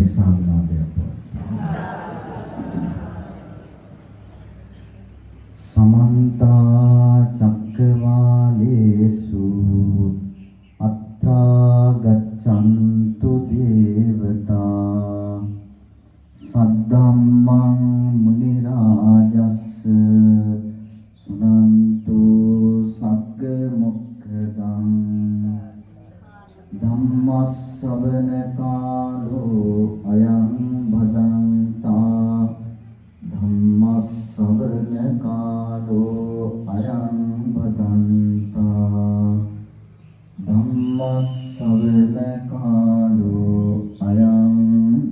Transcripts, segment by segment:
අපි සාදුනාදයක් පවත්වමු. සමන්ත චක්කවාලේසු අත්‍රා ගච්ඡන්තු දේවතා සද්ධම්මං මුනි රාජස්ස සුනන්තු සග්ග මොක්ඛදං ධම්මස්සවන කාලෝ අයං භදන්තා ධම්මස්සවන කාලෝ අයං භදන්තා ධම්මස්සවන කාලෝ අයං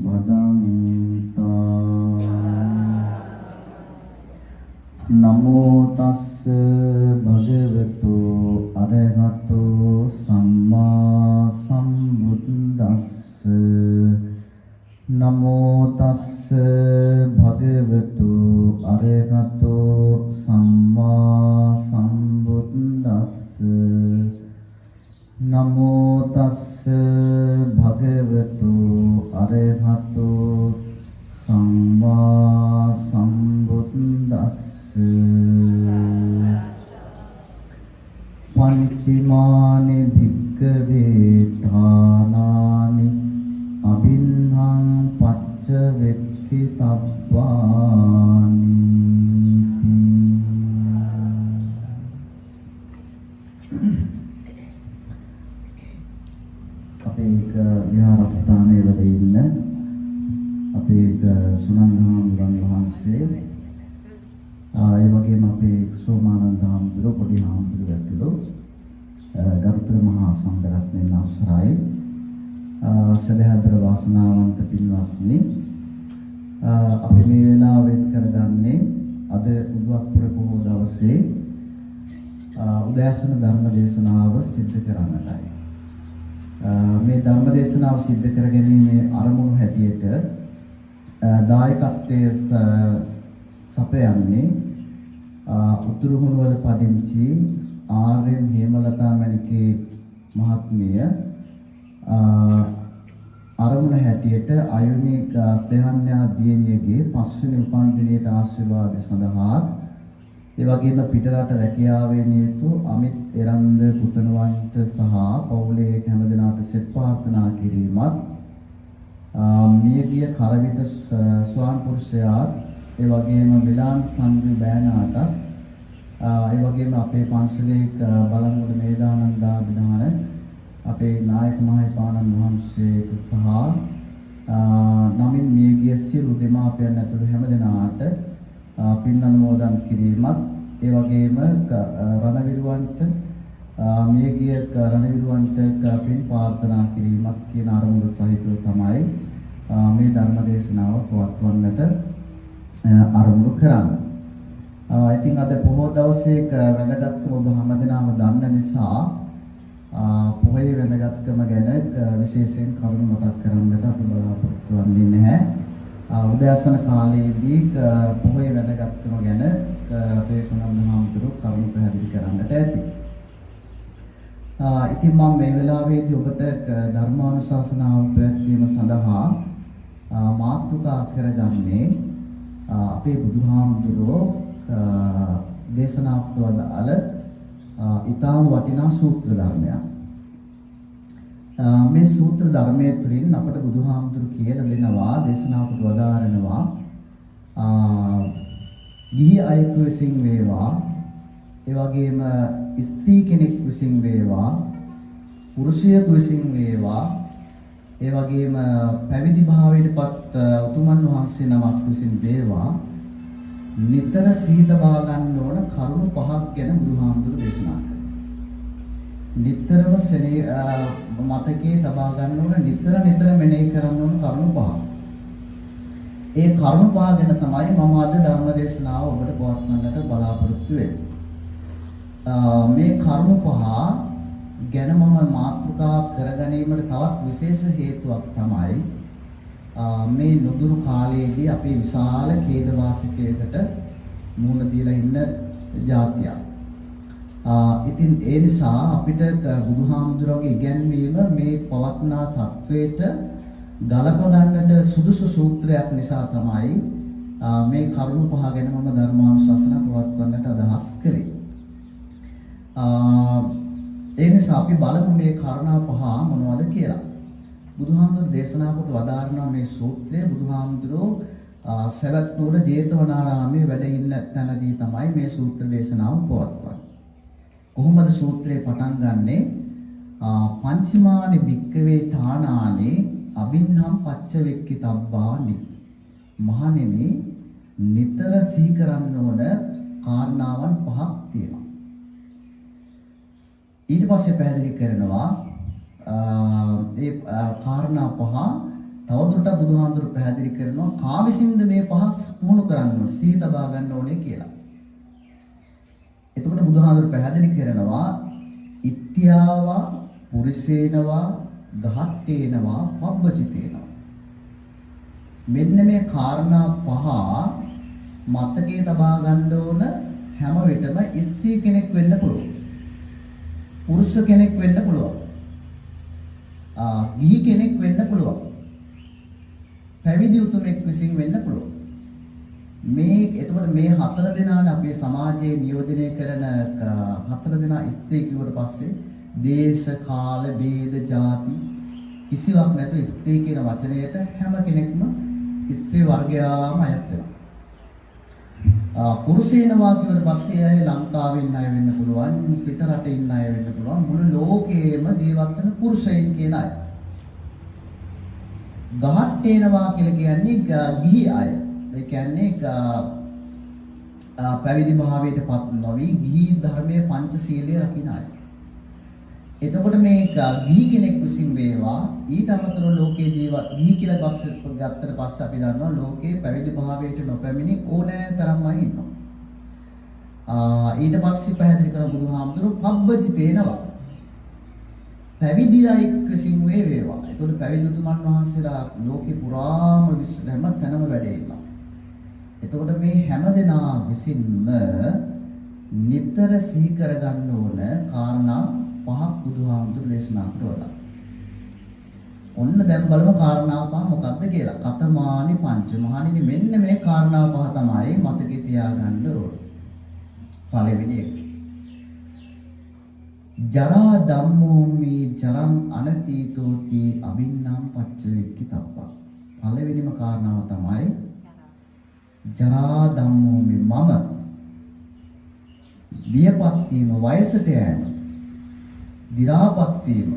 භදන්තා. නමෝ තස්ස භගවතු අරහතෝ සම්මා සම්බුද්දස්ස. නමෝ තස්ස භගවතු අරහතෝ සම්මා සම්බුද්දස්ස. නමෝ තස්ස භගවතු අරහතෝ සම්මා සම්බුද්දස්ස. පංචිමානි භික්ඛවේ ථානානි අබින්හං පච්ච වෙක්ඛිතබ්බානි. අපේ එක විහාරස්ථානයේ වැඩ ඉන්න අපේ සුනන්ද හාමුදුරන් වහන්සේ, ඒ වගේම අපේ සෝමානන්ද හාමුදුරුවෝ, පොඩි හාමුදුරුවෝ ඇතුළු ගරුතර මහා සංඝරත්නයන් අවසරයි. සදහැබර වාසනාවන්ත පින්වත්නි, අපි මේ වෙලාවෙත් කරගන්නේ අද උදුවක්පුර පොහොව දවසේ උදෑසන ධර්ම දේශනාව සිද්ධ කරන්නටයි. මේ ධර්ම දේශනාව සිද්ධ කර ගැනීමේ අරමුණු හැටියට දායකත්වයේ සපයන්නේ උතුරුහුණුවල පදිංචි ආර්.එම්. හේමලතා මණිකේ මහත්මිය, අරමුණ හැටියට අයුනි සෙහන්යා දියණියගේ පස්වෙනි උපන්දිනයට ආශිර්වාද සඳහා, ඒ වගේම පිටරට රැකියාවේ නියුතු අමිත් එරන්ද පුතණුවන්ට සහ පවුලේ හැම දෙනාට සෙත් ප්‍රාර්ථනා කිරීමත්, මියගිය කරවිට ස්වාම පුරුෂයාත්, ඒ වගේම මිලාන් සංජු බෑනාටත්, ඒ වගේම අපේ පන්සලේ බලංගොඩ මේදානන්දා විධාන අපේ නායක මහේපාණන් වහන්සේට සහ නමින් මියගිය සියලු දෙමාපියන් ඇතුළු හැම දෙනාට පින් අනුමෝදන් කිරීමත්, ඒ වගේම රණවිරුවන්ට, මියගිය රණවිරුවන්ට පින් ප්‍රාර්ථනා කිරීමත් කියන අරමුණ සහිතව තමයි මේ ධර්ම දේශනාව පවත්වන්නට අරමුණු කරන්නේ. ඉතින් අද පොහොව දවසේ වැදගත්කම ඔබ හැමදෙනාම දන්න නිසා පොහොයේ වැදගත්කම ගැන විශේෂයෙන් කරුණු මතක් කරන්නට අපි බලාපොරොත්තු වෙන්නේ නැහැ. උදෑසන කාලයේදී පොහොයේ වැදගත්කම ගැන අපේ සුනන්ද හාමුදුරුවෝ කරුණු පැහැදිලි කරන්නට ඇති. ඉතින් මම මේ වෙලාවේදී ඔබට ධර්මානුශාසනාව පැවැත්වීම සඳහා මාතෘකා කරගන්නේ අපේ බුදුහාමුදුරුවෝ දේශනා කොට වදාළ ඊටාම වටිනා සූත්‍ර ධර්මයක්. මේ සූත්‍ර ධර්මයේ තුලින් අපට බුදුහාමුදුරු කියලා දෙනවා, දේශනා කොට වදාරනවා, ගිහි අයෙකු විසින් වේවා, ඒ වගේම ස්ත්‍රී කෙනෙක් විසින් වේවා, පුරුෂයෙකු විසින් වේවා, ඒ වගේම පැවිදි භාවයට පත් උතුමන් වහන්සේ නමක් විසින් වේවා, නිතර සිහි තබා ගන්න ඕන කරුණු පහක් ගැන බුදුහාමුදුරු දේශනා කළා. නිතරම මතකයේ තබා ගන්න ඕන, නිතර නිතර මෙනෙහි කරන්න ඕන කරුණු පහක්. ඒ කරුණු පහ ගැන තමයි මම අද ධර්ම දේශනාව ඔබට පවත්වන්නට බලාපොරොත්තු වෙන්නේ. මේ කරුණු පහ ගැන මම මාතෘකා කරගැනීමට තවත් විශේෂ හේතුවක් තමයි මේ නුදුරු කාලයේදී අපි විශාල ඛේදවාචකයකට මුහුණ දීලා ඉන්න ජාතියක්. ඉතින් ඒ නිසා අපිට බුදුහාමුදුරුවෝගේ ඉගැන්වීම මේ පවත්නා තත්වයට ගලප ගන්නට සුදුසු සූත්‍රයක් නිසා තමයි මේ කරුණු පහ ගැන මම ධර්මානුශාසනා පවත්වන්නට අදහස් කළේ. ඒ නිසා අපි බලමු මේ කාරණා පහ මොනවද කියලා. බුදුහාමුදුරු දේශනා කොට වදාරනවා මේ සූත්‍රය. බුදුහාමුදුරුවෝ සවැත් නුවර ජේතවනාරාමයේ වැඩ ඉන්න තැනදී තමයි මේ සූත්‍ර දේශනාව පවත්වන්නේ. කොහොමද සූත්‍රය පටන් ගන්නෙ? පංචමානි භික්කවේ ඨානානි අබින්නම් පච්චවෙක්කි තබ්බානි. මහණෙනි, නිතර සිහි කරන්න ඕන කාරණාවන් පහක් තියෙනවා. ඊට පස්සේ පැහැදිලි කරනවා ඒ කාරණා පහ තවදුරටත් බුදුහාමුදුරු පැහැදිලි කරනවා කා විසින්ද මේ පහ පුහුණු කරන්න ඕනේ, සිහි තබා ගන්න ඕනේ කියලා. එතකොට බුදුහාමුදුරු පැහැදිලි කරනවා ඉත්‍යාවා පුරිසේනවා ගහට්ටේනවා පබ්බජිතේනවා. මෙන්න මේ කාරණා පහ මතකයේ තබා ගන්න ඕන හැම විටම. ස්ත්‍රී කෙනෙක් වෙන්න පුළුවන්, පුරුෂ කෙනෙක් වෙන්න පුළුවන්, ගිහි කෙනෙක් වෙන්න පුළුවන්, පැවිදි උතුමෙක් විසින් වෙන්න පුළුවන්. මේ එතකොට මේ හතර දෙනානේ අපේ සමාජයේ නියෝජනය කරන හතර දෙනා. ස්ත්‍රී කිව්වට පස්සේ දේශ කාල භේද ජාති කිසිවක් නැතුව ස්ත්‍රී කියන වචනයට හැම කෙනෙක්ම ස්ත්‍රී වර්ගයාම අයත් වෙනවා. පුරුෂේනවා කිව්වට පස්සේ අය ලංකාවේ ඉන්න අය වෙන්න පුළුවන්, පිට රටේ ඉන්න අය වෙන්න පුළුවන්, මුළු ලෝකයේම ජීවත් වෙන පුරුෂයින් කියන අය. ගහට්ටේනවා කියලා කියන්නේ ගිහි අය. ඒ කියන්නේ පැවිදි භාවයට පත් නොවි ගිහි ධර්මයේ පංචශීලය රකින්න අය. එතකොට මේ ගිහි කෙනෙක් විසින් වේවා, ඊට අමතරව ලෝකයේ ජීවත් ගිහි කියලා පස්සේ ගත්තට පස්සේ අපි දන්නවා ලෝකයේ පැවිදි භාවයට නොපැමිණි ඕනෑ තරම් අය ඉන්නවා. ඊට පස්සේ පැහැදිලි කරන බුදුහාමුදුරුවෝ පබ්බජිතේනවා. පැවිදි අයෙක් විසින් වේවා. එතකොට පැවිදි උතුමන් වහන්සේලා ලෝකේ පුරාම විශ්ව හැම තැනම වැඩ ඉන්නවා. එතකොට මේ හැම දෙනා විසින්ම නිතර සිහි කරගන්න ඕන කාරණා පහක් බුදුහාමුදුරු දේශනා කරලා. ඔන්න දැන් බලමු කාරණා පහ මොකක්ද කියලා. කතමානි පංච. මහණෙනි, මෙන්න මේ කාරණා පහ තමයි මතකේ තියාගන්න ඕන. පළවෙනි එක. ජරා ධම්මෝමි ජරං අනතීතෝති අබින්නම් පච්චවෙක්කි තබ්බා. පළවෙනිම කාරණාව තමයි ජරා ධම්මෝමි, මම වියපත් වීම, වයසට යෑම, දි รา පත් වීම,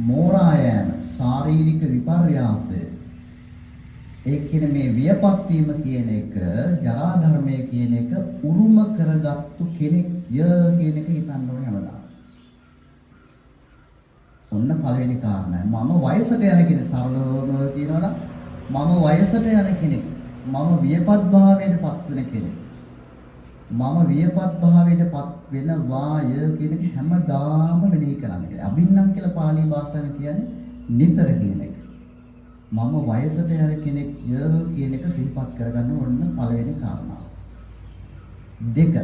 මෝරා යෑම, ශාරීරික විපර්යාසය. ඒ කියන්නේ මේ වියපත් වීම කියන එක, ජරා ධර්මය කියන එක උරුම කරගත්තු කෙනෙක් ය කියන එක හිතන්න ඕනේ හැමදාම. ඔන්න පළවෙනි කාරණය. මම වයසට යන කෙනෙක්. සරලවම කියනවනම් මම වයසට යන කෙනෙක්. මම වියපත් භාවයට පත් වෙන කෙනෙක්. මම වියපත් භාවයට පත් වෙනවාය කියන එක හැමදාම මෙනෙහි කරන්න කියලා. අබින්නම් කියලා පාලි භාෂාවෙන් කියන්නේ නිතර කියන එක. මම වයසට යන කෙනෙක් ය කියන එක සිහිපත් කරගන්න ඕන පළවෙනි කාරණාව. දෙක,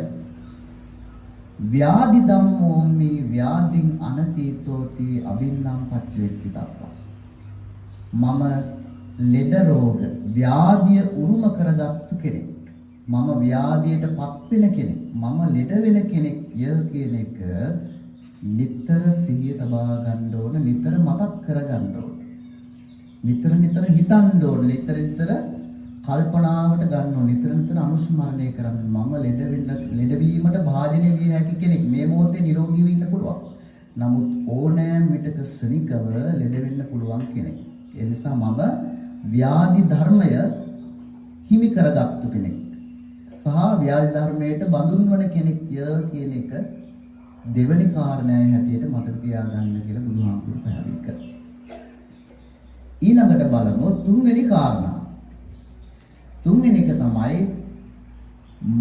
ව්‍යාධි ධම්මෝමි ව්‍යාධින් අනතීතෝති අබින්නම් පච්චවෙක්කිතබ්බා. මම ලෙඩ රෝග ව්‍යාධිය උරුම කරගත්තු කෙනෙක්. මම ව්‍යාධියට පත් වෙන කෙනෙක්. මම ලෙඩ වෙන කෙනෙක් ය කියන එක නිතර සිහිය තබා ගන්න ඕන, නිතර මතක් කරගන්න ඕන. නිතර නිතර හිතන්න ඕන, නිතර නිතර කල්පනාවට ගන්න ඕන, නිතර නිතර අනුස්මරණය කරන්න. මම ලෙඩ වෙන්න, ලෙඩවීමට භාජනය විය හැකි කෙනෙක්. මේ මොහොතේ නිරෝගී වෙන්න පුළුවන්. නමුත් ඕනෑම විටක ක්ෂණිකව ලෙඩ වෙන්න පුළුවන් කෙනෙක්. ඒ නිසා මම ව්‍යාධි ධර්මය හිමි කරගත්තු කෙනෙක්. සහ ව්‍යාධි ධර්මයට බඳුන් වන කෙනෙක් ය කියන එක දෙවැනි කාරණය හැටියට මතක තියාගන්න කියලා බුදුහාමුදුරු පැහැදිලි කරනවා. ඊළඟට බලමු තුන්වෙනි කාරණා. තුන්වෙනි එක තමයි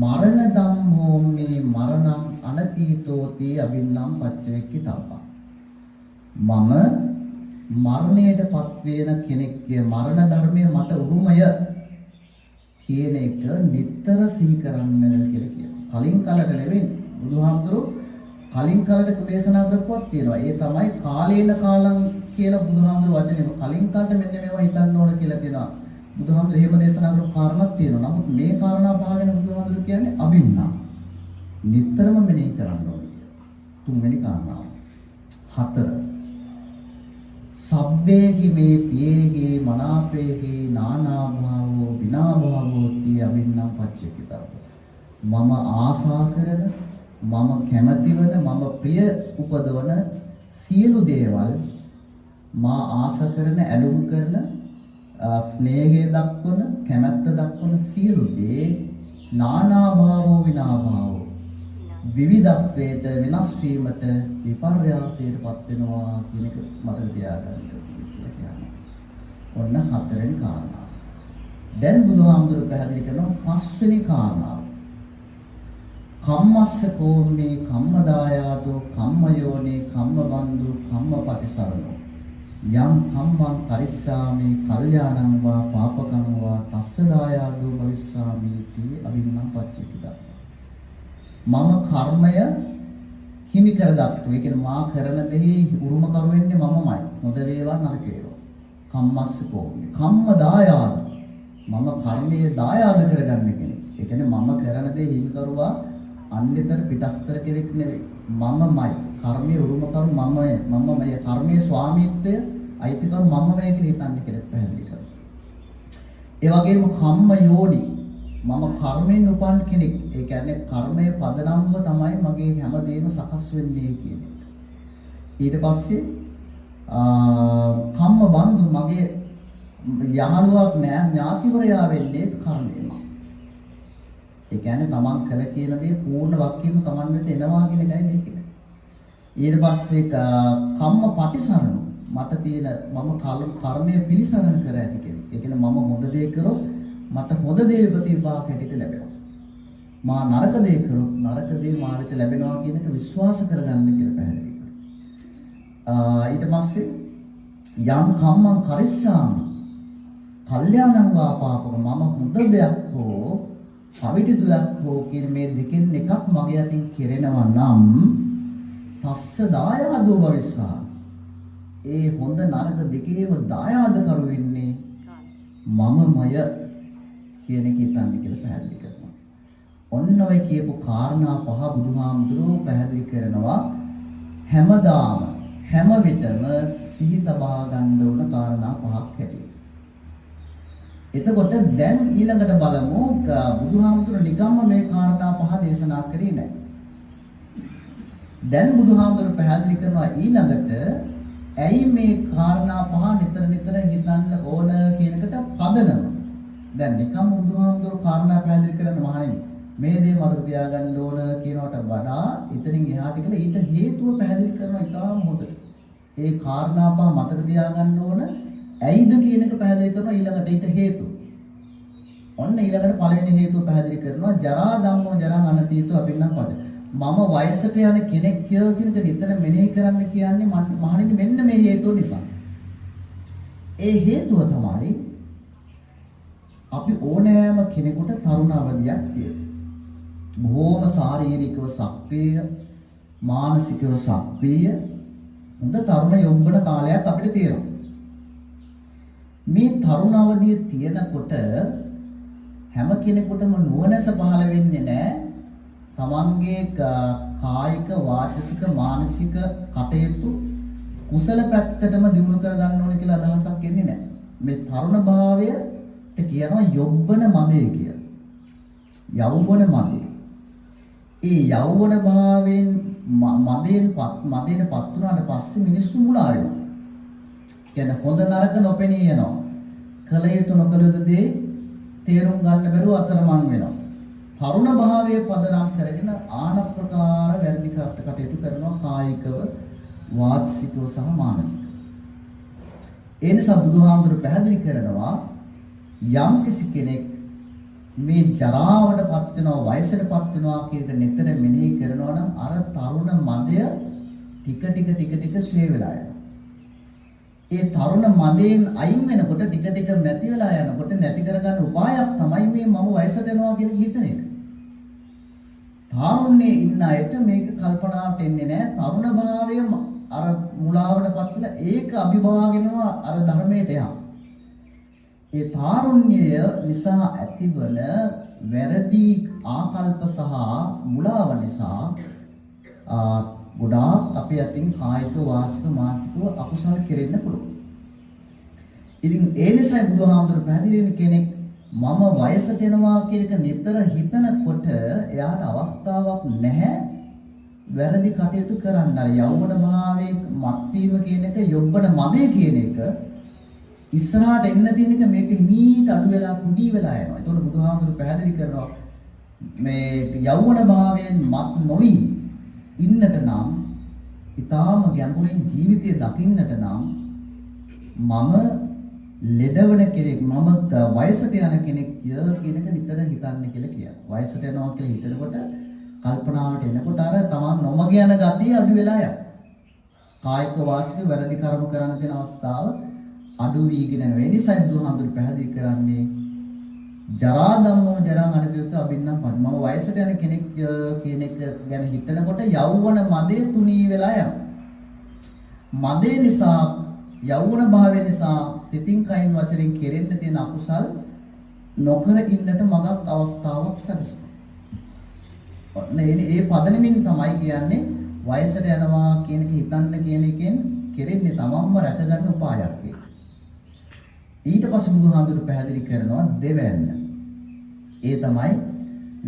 මරණ ධම්මෝමි මරණං අනතීතෝති අබින්නම් පච්චවෙක්කි තබ්බා. මම මරණයට පත් වෙන කෙනෙක්ය, මරණ ධර්මය මට උරුමය කියන එක නිතර සිහි කරන්න කියලා කියනවා. කලින් කලට නෙවෙයි, බුදුහාමුදුරුවෝ කලින් කලට දේශනා කරපුවක් තියෙනවා. ඒ තමයි කාලේන කාලං කියලා බුදුහාමුදුරු වචනේ කලින් කාලට මෙන්න මේවා හිතන්න ඕන කියලා තියෙනවා. බුදුහාමුදුරු එහෙම දේශනා කරපු කාරණාක් තියෙනවා. නමුත් මේ කාරණා පහ ගැන බුදුහාමුදුරු කියන්නේ අබින්නා. නිතරම මෙනෙහි කරන්න ඕන කියලා. තුන්වෙනි කාරණාව. හතර. සබ්බේහි මේ පියේහි මනාපේහි නානා භාවෝ විනා භාවෝ තී අබින්නම් පච්චේකිතබ්බ. මම ආසා කරන, මම කැමති වන, මම ප්‍රිය උපදවන සියලු දේවල්, මා ආස කරන, ඇලුම් කරන, ස්නේහය දක්වන, කැමැත්ත දක්වන සියලු දේ නානා භාවෝ විනා භාවෝ, විවිධත්වයට, වෙනස් වීමට, විපර්යාසයට පත් වෙනවා කියන එක මතක තියාගන්න කියලා කියනවා. ඔන්න හතරවෙනි කාරණාව. දැන් බුදුහාමුදුරු පැහැදිලි කරනවා පස්වෙනි කාරණාව. කම්මස්ස කෝමේ කම්මදායාදෝ කම්මයෝනේ කම්මබන්දු කම්මපටිසරණෝ යම් කම්මං කරිස්සාමි කල්යාණං වා පාපකං වා තස්ස දායාදෝ භවිස්සාමි තී අබින්නම් පච්චේකිතා. මම කර්මය හිමි කරගත්තු. ඒ කියන්නේ මා කරන දෙහි උරුමකරු වෙන්නේ මමමයි. හොඳ වේවා නරක වේවා. කම්මස්ස කෝමේ කම්ම දායාද, මම කර්මයේ දායාද කරගන්න කෙනෙක්. ඒ කියන්නේ මම කරන දේ හිමිකරුවා අන්‍යතර පිටස්තර කෙනෙක් නෙවෙයි. මමමයි. කර්මයේ උරුමකරු මමය. මමමය. කර්මයේ ස්වාමීත්වය අයිතිකරු මමමය කියලා හිතන්නේ කියලා පැහැදිලි කරනවා. ඒ වගේම කම්ම යෝනි, මම කර්මයෙන් උපන් කෙනෙක්. ඒ කියන්නේ කර්මය පදනම්ව තමයි මගේ හැමදේම සකස් වෙන්නේ කියන එක. ඊට පස්සේ කම්ම බන්දු, මගේ යහළුවක් නෑ, ඥාතිවරයා වෙන්නේ කර්මයම. ඒ කියන්නේ තමන් කළ කියන දේ පූර්ණ වක්කීම තමන් වෙත එනවා කියන එකයි මේ කියන්නේ. ඊට පස්සේ කම්ම පටිසරණ, මට තියෙන මම කර්මය පිළිසරණ කර ඇති කෙනෙක්. ඒ කියන්නේ මම හොඳ දේ කරොත් මට හොඳ දේ ප්‍රතිවිපාක හැටියට ලැබෙනවා. මා නරක දේ කරොත් නරක දේ මා වෙත ලැබෙනවා කියන එක විශ්වාස කරගන්න කියලා පැහැදිලි කරනවා. ඊට පස්සේ යම් කම්මං කරිස්සාමි කල්යාණං වා පාපක, මම හොඳ දෙයක් හෝ පවිටු දෙයක් හෝ කියන මේ දෙකෙන් එකක් මගේ අතින් කෙරෙනවා නම් තස්ස දායාදෝ භවිස්සා, ඒ හොඳ නරක දෙකේම දායාදකරු වෙන්නේ මමමය කියන එක හිතන්න කියලා පැහැදිලි කරනවා. ඔන්න ඔය කියපු කාරණා පහ බුදුහාමුදුරුවෝ පැහැදිලි කරනවා හැමදාම හැම විටම සිහි තබා ගන්න ඕන කාරණා පහක් හැටියට. එතකොට දැන් ඊළඟට බලමු, බුදුහාමුදුරුවෝ නිකම්ම මේ කාරණා පහ දේශනා කරේ නැහැ. දැන් බුදුහාමුදුරුවෝ පැහැදිලි කරනවා ඊළඟට ඇයි මේ කාරණා පහ නිතර නිතර හිතන්න ඕන කියන එකට පදනම. දැන් නිකම්ම බුදුහාමුදුරුවෝ කාරණා පැහැදිලි කරන්න මහණෙනි මේ දේ මතක තියාගන්න ඕන කියනවට වඩා එතනින් එහාට ගිහලා ඊට හේතුව පැහැදිලි කරනවා ඉතාම හොඳට. ඒ කාරණා පහ මතක තියාගන්න ඕන ඇයිද කියන එක පැහැදිලි කරනවා ඊළඟට ඊට හේතුව. ඔන්න ඊළඟට පළවෙනි හේතුව පැහැදිලි කරනවා, ජරා ධම්මෝ ජරං අනතීතෝ අබින්නම් පද. මම වයසට යන කෙනෙක් කියන එක නිතර මෙනෙහි කරන්න කියන්නේ මහණෙනි මෙන්න මේ හේතුව නිසා. ඒ හේතුව තමයි අපි ඕනෑම කෙනෙකුට තරුණ අවධියක් තියෙනවා. බොහෝම ශාරීරිකව සක්‍රිය, මානසිකව සක්‍රිය, හොඳ තරුණ යෞවන කාලයක් අපිට තියෙනවා. මේ තරුණ අවධිය තියෙනකොට හැම කෙනෙකුටම නුවණැස පහළ වෙන්නේ නැහැ. තමන්ගේ කායික, වාචසික, මානසික කටයුතු කුසල පැත්තටම දියුණු කරගන්න ඕන කියලා අදහසක් එන්නේ නැහැ. මේ තරුණ භාවයට කියනවා යොබ්බන මදය කියලා. යෞවන මදය. ඒ යෞවන භාවයෙන් මදයට පත් වුණාට පස්සේ මිනිස්සු මුලා වෙනවා. කියන්නේ හොඳ නරක නොපෙනී යනවා. කළ යුතු නොකළ යුතු දේ තේරුම් ගන්න බැරුව අතරමං වෙනවා. තරුණ භාවයේ පදනම් කරගෙන ආන ප්‍රකාර වැරදි කටයුතු කරනවා කායිකව, වාචිකව සහ මානසිකව. ඒ නිසා බුදුහාමුදුරු පැහැදිලි කරනවා යම් කිසි කෙනෙක් මේ ජරාවට පත් වෙනවා, වයසට පත් වෙනවා කියන එක නිතර මෙනෙහි කරනවා නම් අර තරුණ මදය ටික ටික ටික ටික ක්ෂය වෙලා යනවා. ඒ තරුණ මදයෙන් අයින් වෙනකොට, ටික ටික නැති වෙලා යනකොට, නැති කරගන්න උපායක් තමයි මේ මම වයසට යනවා කියන හිතන එක. තාරුණ්‍යයේ ඉන්න අයට මේක කල්පනාවට එන්නේ නැහැ. තරුණ භාවය අර මුලාවටපත් වෙලා ඒක අභිභවාගෙනවා අර ධර්මයට එහා. ඒ තාරුණ්‍යය නිසා ඇතිවන වැරදි ආකල්ප සහ මුලාව නිසා ගොඩාක් අපේ අතින් කායික, වාචික, මානසිකව අකුසල් කෙරෙන්න පුළුවන්. ඉතින් ඒ නිසා බුදුහාමුදුරු පැහැදිලි වෙන කෙනෙක් මම වයසට යනවා කියන එක නිතර හිතනකොට එයාට අවස්ථාවක් නැහැ වැරදි කටයුතු කරන්න. අර යෞවන භාවයේ මත්වීම කියන එක, යොබ්බන මදය කියන එක ඉස්සරහට එන්න තියෙන එක මේක හිමීට අඩු වෙලා කුඩී වෙලා යනවා. ඒතකොට බුදුහාමුදුරු පැහැදිලි කරනවා මේ යෞවන භාවයෙන් මත් නොවි ඉන්නට නම්, ඊටාම ගැඹුරින් ජීවිතය දකින්නට නම්, මම ලෙඩවන කෙනෙක්, මම වයසට යන කෙනෙක් කියන එක නිතර හිතන්න කියලා කියනවා. වයසට යනවා කියලා හිතනකොට, කල්පනාවට එනකොට අර තමන් නොමග යන ගතිය අඩු වෙලා යනවා. කායික වාචික වැරදි කර්ම කරන්න තියෙන අවස්ථාව අඩු වීගෙන යනවා. ඒ නිසා බුදුහාමුදුරු පැහැදිලි කරන්නේ ජරා ධම්මෝ ජරාං අනිත්‍යත්ව අභින්නම් පද. මම වයසට යන කෙනෙක් කියන එක ගැන හිතනකොට යෞවන මදය තුනී වෙලා යනවා. මදේ නිසා, යෞවන භාවය නිසා සිතින් කයින් වචනෙන් කෙරෙන්න තියෙන අකුසල් නොකර ඉන්නට මගක් අවස්ථාවක් සැලසෙනවා. ඔන්න ඒ පදනමින් තමයි කියන්නේ වයසට යනවා කියන එක හිතන්න කියන එකෙන් කෙරෙන්නේ තමන්ම රැකගන්න උපායක් ඒක. ඊට පස්සේ බුදුහාමුදුරු පැහැදිලි කරනවා දෙවැන්න. ඒ තමයි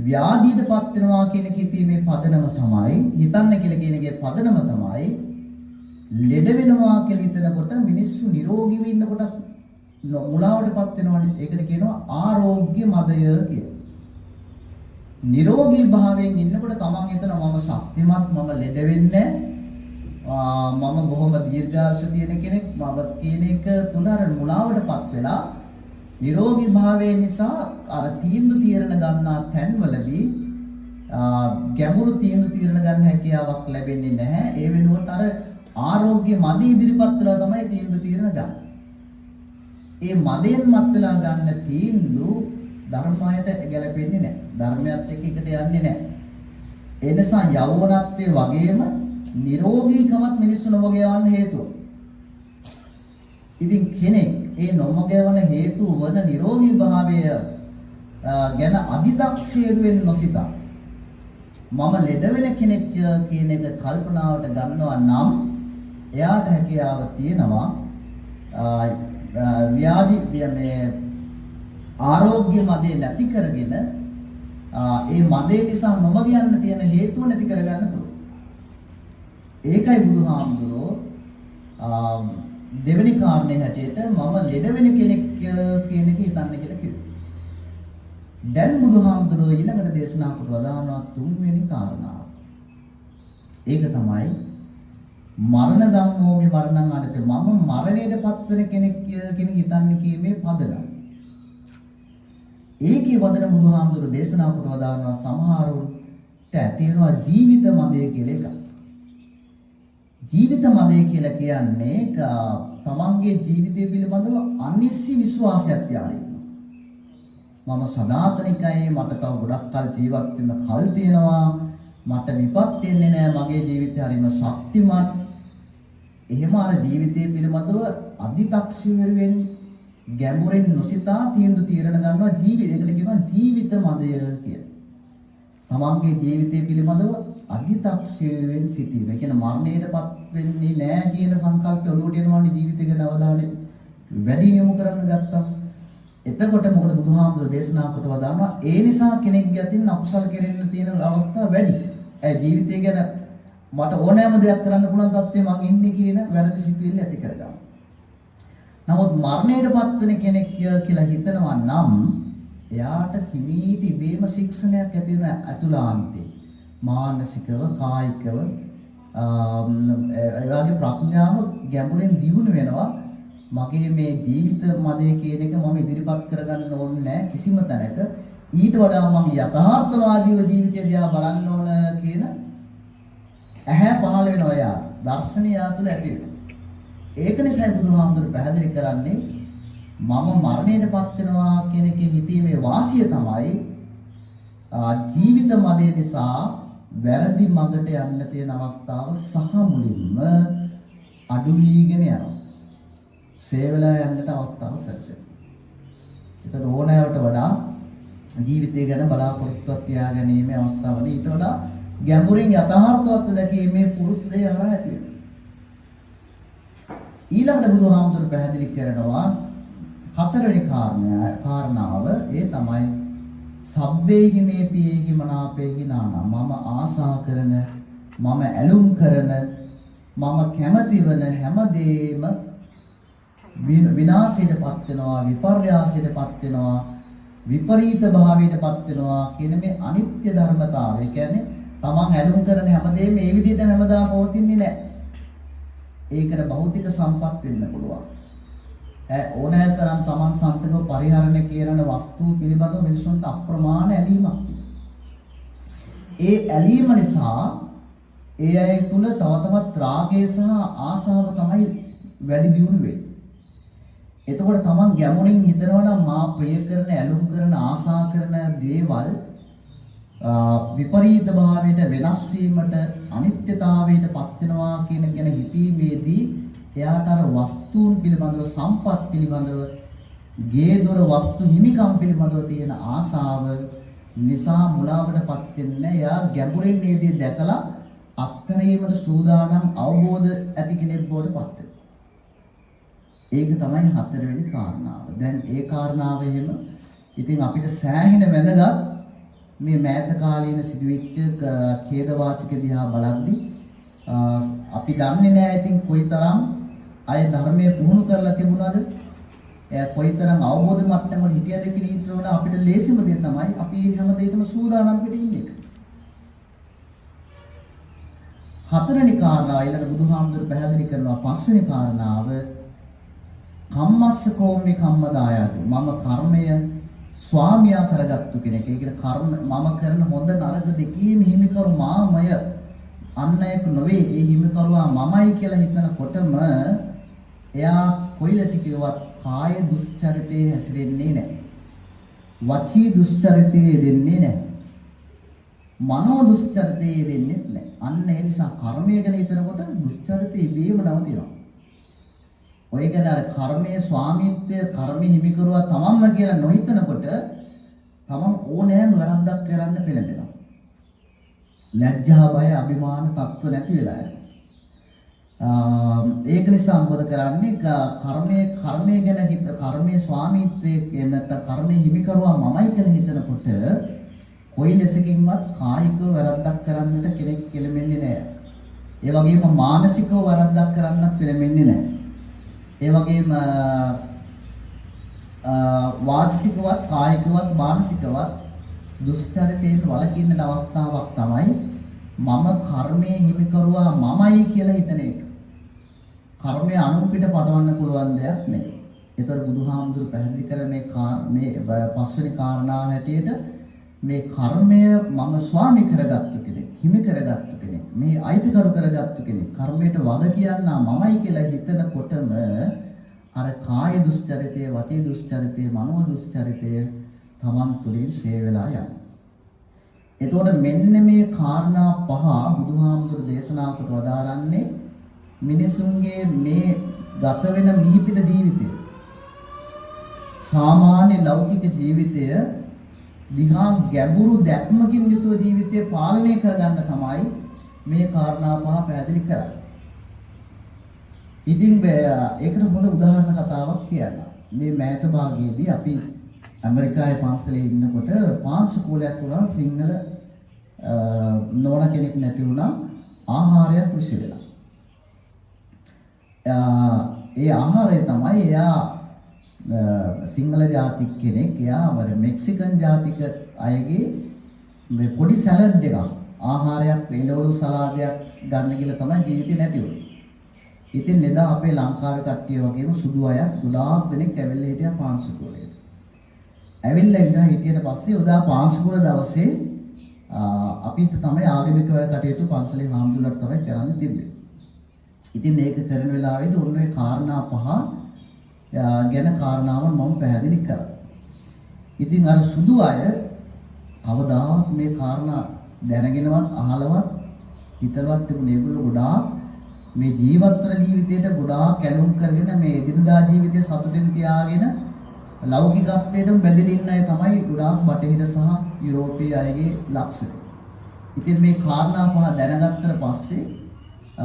ව්‍යාධියටපත් වෙනවා කියන කිතීමේ පදනම තමයි, හිතන්න කියලා කියන එකේ පදනම තමයි, ලෙඩ වෙනවා කියලා හිතනකොට මිනිස්සු නිරෝගීව ඉන්නකොට මුලාවටපත් වෙනවනේ. ඒකට කියනවා ආරෝග්‍ය මදය කියලා. නිරෝගී භාවයෙන් ඉන්නකොට තමන් හිතනවා මම ශක්තිමත්, මම ලෙඩ වෙන්නේ, මම බොහොම දීර්ඝායුෂ තියෙන කෙනෙක් මම කියන එක තුල අර මුලාවටපත් වෙලා නිරෝගී භාවය නිසා අර තීන්දුව තීරණ ගන්නා තැන්වලදී ගැඹුරු තීන්දුව තීරණ ගන්න හැකියාවක් ලැබෙන්නේ නැහැ. ඒ වෙනුවට අර ආරෝග්‍ය මදි ඉදිරිපත් වෙලා තමයි තීන්දුව තීරණ ගන්න. ඒ මදයෙන් මත් වෙලා ගන්න තීන්දුව ධර්මයට ගැලපෙන්නේ නැහැ. ධර්මයත් එක්ක එකට යන්නේ නැහැ. ඒ නිසා යෞවනත්වයේ වගේම නිරෝගීකමත් මිනිස්සු නොමග යවන්න හේතුව. ඉතින් කෙනෙක් ඒ නොමග යවන හේතුව වන නිරෝගී භාවය ගැන අධිදක්ෂයෙකු නොසිතා මම ලෙඩ වෙන කෙනෙක් කියන එක කල්පනාවට ගන්නවා නම් එයාට හැකියාව තියෙනවා ව්‍යාධි මේ ආරෝග්‍ය මදේ නැති කරගෙන ඒ මදේ නිසා නොමග යන්න තියෙන හේතුව නැති කරගන්න පුළුවන්. ඒකයි බුදුහාමුදුරුවෝ දෙවෙනි කාරණේ හැටියට මම ලෙඩ වෙන කෙනෙක් කියන එක හිතන්න කියලා කිව්වේ. දැන් බුදුහාමුදුරුවෝ ඊළඟට දේශනා කොට වදානවා තුන්වෙනි කාරණාව. ඒක තමයි මරණ ධම්මෝමි මරණං අනිත්‍ය, මම මරණයට පත් වෙන කෙනෙක් කියන හිතන්න කීමේ පදනම. ඒකේ වදන බුදුහාමුදුරුවෝ දේශනා කොට වදානවා සමහරුන්ට ඇති වෙනවා ජීවිත මදය කියලා එකක්. ජීවිත මදය කියලා කියන්නේ තමන්ගේ ජීවිතය පිළිබඳව අනිසි විශ්වාසයක් තියාගෙන ඉන්නවා. මම සදාතනිකයි, මට තව ගොඩක් කල් ජීවත් වෙන්න කල් තියෙනවා, මට විපත් එන්නේ නෑ, මගේ ජීවිතය හරිම ශක්තිමත්. එහෙම අර ජීවිතය පිළිබඳව අධිතක්සේරුවෙන් ගැඹුරින් නොසිතා තීන්දුව තීරණ ගන්නවා ජීවිතය. ඒකට කියනවා ජීවිත මදය කියලා. තමන්ගේ ජීවිතය පිළිබඳව අධිතක්සේරුවෙන් සිටීම. ඒ කියන්නේ මරණයටපත් වෙන්නේ නෑ කියන සංකල්පය ඔලුවට එනවනේ ජීවිතය ගැන අවධානය වැඩි යොමු කරන්න ගත්තා. එතකොට මොකද බුදුහාමුදුරු දේශනා කොට වදානවා, ඒ නිසා කෙනෙක්ගේ අතින් අකුසල් කෙරෙන්න තියෙන අවස්ථා වැඩි. ඒ ජීවිතය ගැන මට ඕනෑම දෙයක් කරන්න පුළුවන් තත්ත්වෙ මං ඉන්නේ කියන වැරදි සිතුවිල්ල ඇති කරගන්නවා. නමුත් මරණයටපත් වෙන කෙනෙක් කියලා හිතනවා නම් එයාට හිමීට ඉබේම ශික්ෂණයක් ඇති වෙන අතුලාන්තේ මානසිකව, කායිකව, ඒ වගේ ප්‍රඥාව ගැඹුරින් දියුණු වෙනවා. මගේ මේ ජීවිත මදය කියන එක මම ඉදිරිපත් කරගන්න ඕනේ නෑ කිසිම තැනක. ඊට වඩා මම යථාර්ථවාදීව ජීවිතය දිහා බලන්න ඕන කියන ඇහැ පහළ වෙනවා එයා. දර්ශනය එයා තුළ ඇති වෙනවා. ඒක නිසායි බුදුහාමුදුරු පැහැදිලි කරන්නේ මම මරණයටපත් වෙනවා කියන එකේ හිතීමේ වාසිය තමයි ජීවිත මදය නිසා වැරදි මඟට යන්න තියෙන අවස්ථාව සහ මුලින්ම අඩු වීගෙන යනවා. සේවලා යන්නට අවස්ථාව සැලසෙනවා. ඒතර ඕනෑවට වඩා ජීවිතය ගැන බලාපොරොත්තුවක් තියාගැනීමේ අවස්ථාවල ඊට වඩා ගැඹුරින් යථාර්ථවත් දැකීමේ පුරුද්ද හරහා ඇති වෙනවා. ඊළඟට බුදුහාමුදුරු පැහැදිලි කරනවා හතරවෙනි කාරණාව. ඒ තමයි සබ්බේහි මේ පියේහි මනාපේහි නානා. මම ආසා කරන, මම ඇලුම් කරන, මම කැමති වන හැම දෙයක්ම විනාශයටපත් වෙනවා, විපර්යාසයටපත් වෙනවා, විපරීත භාවයටපත් වෙනවා කියන මේ අනිත්‍ය ධර්මතාවය. ඒ කියන්නේ තමන් ඇලුම් කරන හැමදේම මේ විදිහටම හැමදාම පවතින්නේ නැහැ. ඒකට භෞතික සම්පත් වෙන්න පුළුවන්. ඈ ඕනෑ තරම් තමන් සන්තකව පරිහරණය කරන වස්තු පිළිබඳව මිනිසුන්ට අප්‍රමාණ ඇලීමක් තියෙනවා. ඒ ඇලීම නිසා ඒ අය තුල තව තවත් රාගය සහ ආසාව තමයි වැඩි දියුණු වෙන්නේ. එතකොට තමන් ගැඹුරින් හිතනවා නම් මා ප්‍රිය කරන, ඇලුම් කරන, ආසා කරන දේවල් විපරීත භාවයට, වෙනස් වීමට, අනිත්‍යතාවයට පත් වෙනවා කියන ගැන හිතීමේදී එයාට අර වස්තුන් පිළිබඳව, සම්පත් පිළිබඳව, ගේ දොර වස්තු හිමිකම් පිළිබඳව තියෙන ආසාව නිසා මුලාවට පත් වෙන්නේ. එයා ගැඹුරින් මේ දේ දැකලා අත්හැරීමට සූදානම් අවබෝධ ඇති කෙනෙක් බවට පත් වෙනවා. ඒක තමයි හතරවෙනි කාරණාව. දැන් ඒ කාරණාව එහෙම ඉතින් අපිට සෑහෙන වැදගත්. මේ මෑත කාලීන සිදුවෙච්ච ඛේදවාචක දිහා බලද්දි අපි දන්නේ නෑ ඉතින් කොයිතරම් අය ධර්මයේ පුහුණු කරලා තිබුණාද, එයා කොයිතරම් අවබෝධ මට්ටම වල හිටියද කියන ඊට වඩා අපිට ලේසිම දේ තමයි අපි හැම දෙයකම සූදානම් පිට ඉන්න එක. හතරවෙනි කාරණාව ඊළඟ බුදුහාමුදුරු පැහැදිලි කරනවා පස්වෙනි කාරණාව, කම්මස්ස කෝමි කම්ම දායාදු. මම කර්මය ස්වාමියා කරගත්තු කෙනෙක්. ඒ කියන්නේ කර්ම මම කරන හොඳ නරක දෙකේම හිමිකරු මාමය, අන් අයෙකු නොවේ. ඒ හිමිකරුවා මමයි කියලා හිතනකොටම එයා කොයි ලෙස කිව්වත් කාය දුස්චරිතයේ හැසිරෙන්නේ නැහැ. වචී දුස්චරිතයේ යෙදෙන්නේ නැහැ. මනෝ දුස්චරිතයේ යෙදෙන්නේ නැහැ. අන්න ඒ නිසා කර්මය ගැන හිතනකොට දුස්චරිතය ඉබේම නවතිනවා. ඔය ගැන අර කර්මයේ ස්වාමීත්වය, කර්මයේ හිමිකරුවා තමන්ම කියලා නොහිතනකොට තමන් ඕනෑම වැරද්දක් කරන්න පෙළඹෙනවා. ලැජ්ජා බය අභිමාන තත්ත්ව නැති වෙලා යනවා. ඒක නිසා මොකද කරන්නේ? කර්මයේ ගැන හිත, කර්මයේ ස්වාමීත්වයේ එහෙම නැත්නම් කර්මයේ හිමිකරුවා මමයි කියලා හිතනකොට කොයි ලෙසකින්වත් කායිකව වැරද්දක් කරන්නට කෙනෙක් කෙළඹෙන්නේ නැහැ. ඒ වගේම මානසිකව වැරද්දක් කරන්නත් පෙළඹෙන්නේ නැහැ. ඒ වගේම වාචිකවත්, කායිකවත්, මානසිකවත් දුෂ්චරිතයෙන් වළකින්න අවස්ථාවක් තමයි මම කර්මයේ හිමිකරුවා මමයි කියලා හිතන එක. කර්මය අනුන් පිට පටවන්න පුළුවන් දෙයක් නෙවෙයි. ඒතර බුදුහාමුදුරු පැහැදිලි කරන මේ මේ පස්වෙනි කාරණාව හැටියට මේ කර්මය මම ස්වාමි කරගත්තු කෙනෙක්, හිමි කරගත්තු කෙනෙක්, මේ අයිතිකරු කරගත්තු කෙනෙක්, කර්මයට වග කියන්නා මමයි කියලා හිතනකොටම අර කාය දුස්චරිතය, වචී දුස්චරිතය, මනෝ දුස්චරිතය තමන් තුළින් ක්ෂය වෙලා යනවා. එතකොට මෙන්න මේ කාරණා පහ බුදුහාමුදුරු දේශනා කොට වදාරන්නේ මිනිසුන්ගේ මේ ගත වෙන මිහිපිට ජීවිතය, සාමාන්‍ය ලෞකික ජීවිතය දිහා ගැඹුරු දැක්මකින් යුතුව ජීවිතය පාලනය කරගන්න තමයි මේ කාරණා පහ පැහැදිලි කරන්නේ. ඉතින් ඒකට හොඳ උදාහරණ කතාවක් කියන්න. මේ මෑත භාගයේදී අපි ඇමරිකාවේ පන්සලේ ඉන්නකොට පාංශුකූලයක් වුණා. සිංහල නෝන කෙනෙක් නැති වුණා, ආහාරයක් විසි වෙලා. ඒ ආහාරය තමයි එයා සිංහල ජාතික කෙනෙක්. එයා අර මෙක්සිකන් ජාතික අයගේ මේ පොඩි සැලඩ් එකක්, ආහාරයක්, එළවලු සලාදයක් ගන්න කියලා තමයි ජීවිතේ නැති වුනේ. ඉතින් එදා අපේ ලංකාවේ කට්ටිය වගේම සුදු අය ගොඩාක් දෙනෙක් ඇවිල්ලා හිටියා පාංශුකූලයට. ඇවිල්ලා ඉඳලා හිටියට පස්සේ උදා පාංශුකූල දවසේ අපිට තමයි ආගමික වැඩ කටයුතු පන්සලේ හාමුදුරුවන්ට තමයි කරන්න තිබ්බේ. ඉතින් ඒක කරන වෙලාවේදී ඔන්න ඔය කාරණා පහ ගැන කාරණාව මම පැහැදිලි කරා. ඉතින් අර සුදු අය කවදාවත් මේ කාරණා දැනගෙනවත් අහලවත් හිතලවත් තිබුණේ ඒගොල්ලෝ ගොඩාක් මේ ජීවත් වෙන ජීවිතයට ගොඩාක් ඇලුම් කරගෙන මේ එදිනදා ජීවිතය සතුටින් තියාගෙන ලෞකිකත්වයටම බැඳිලා ඉන්න අය තමයි ගොඩාක් බටහිර සහ යුරෝපීය අයගේ ලක්ෂණ. ඉතින් මේ කාරණා පහ දැනගත්තට පස්සේ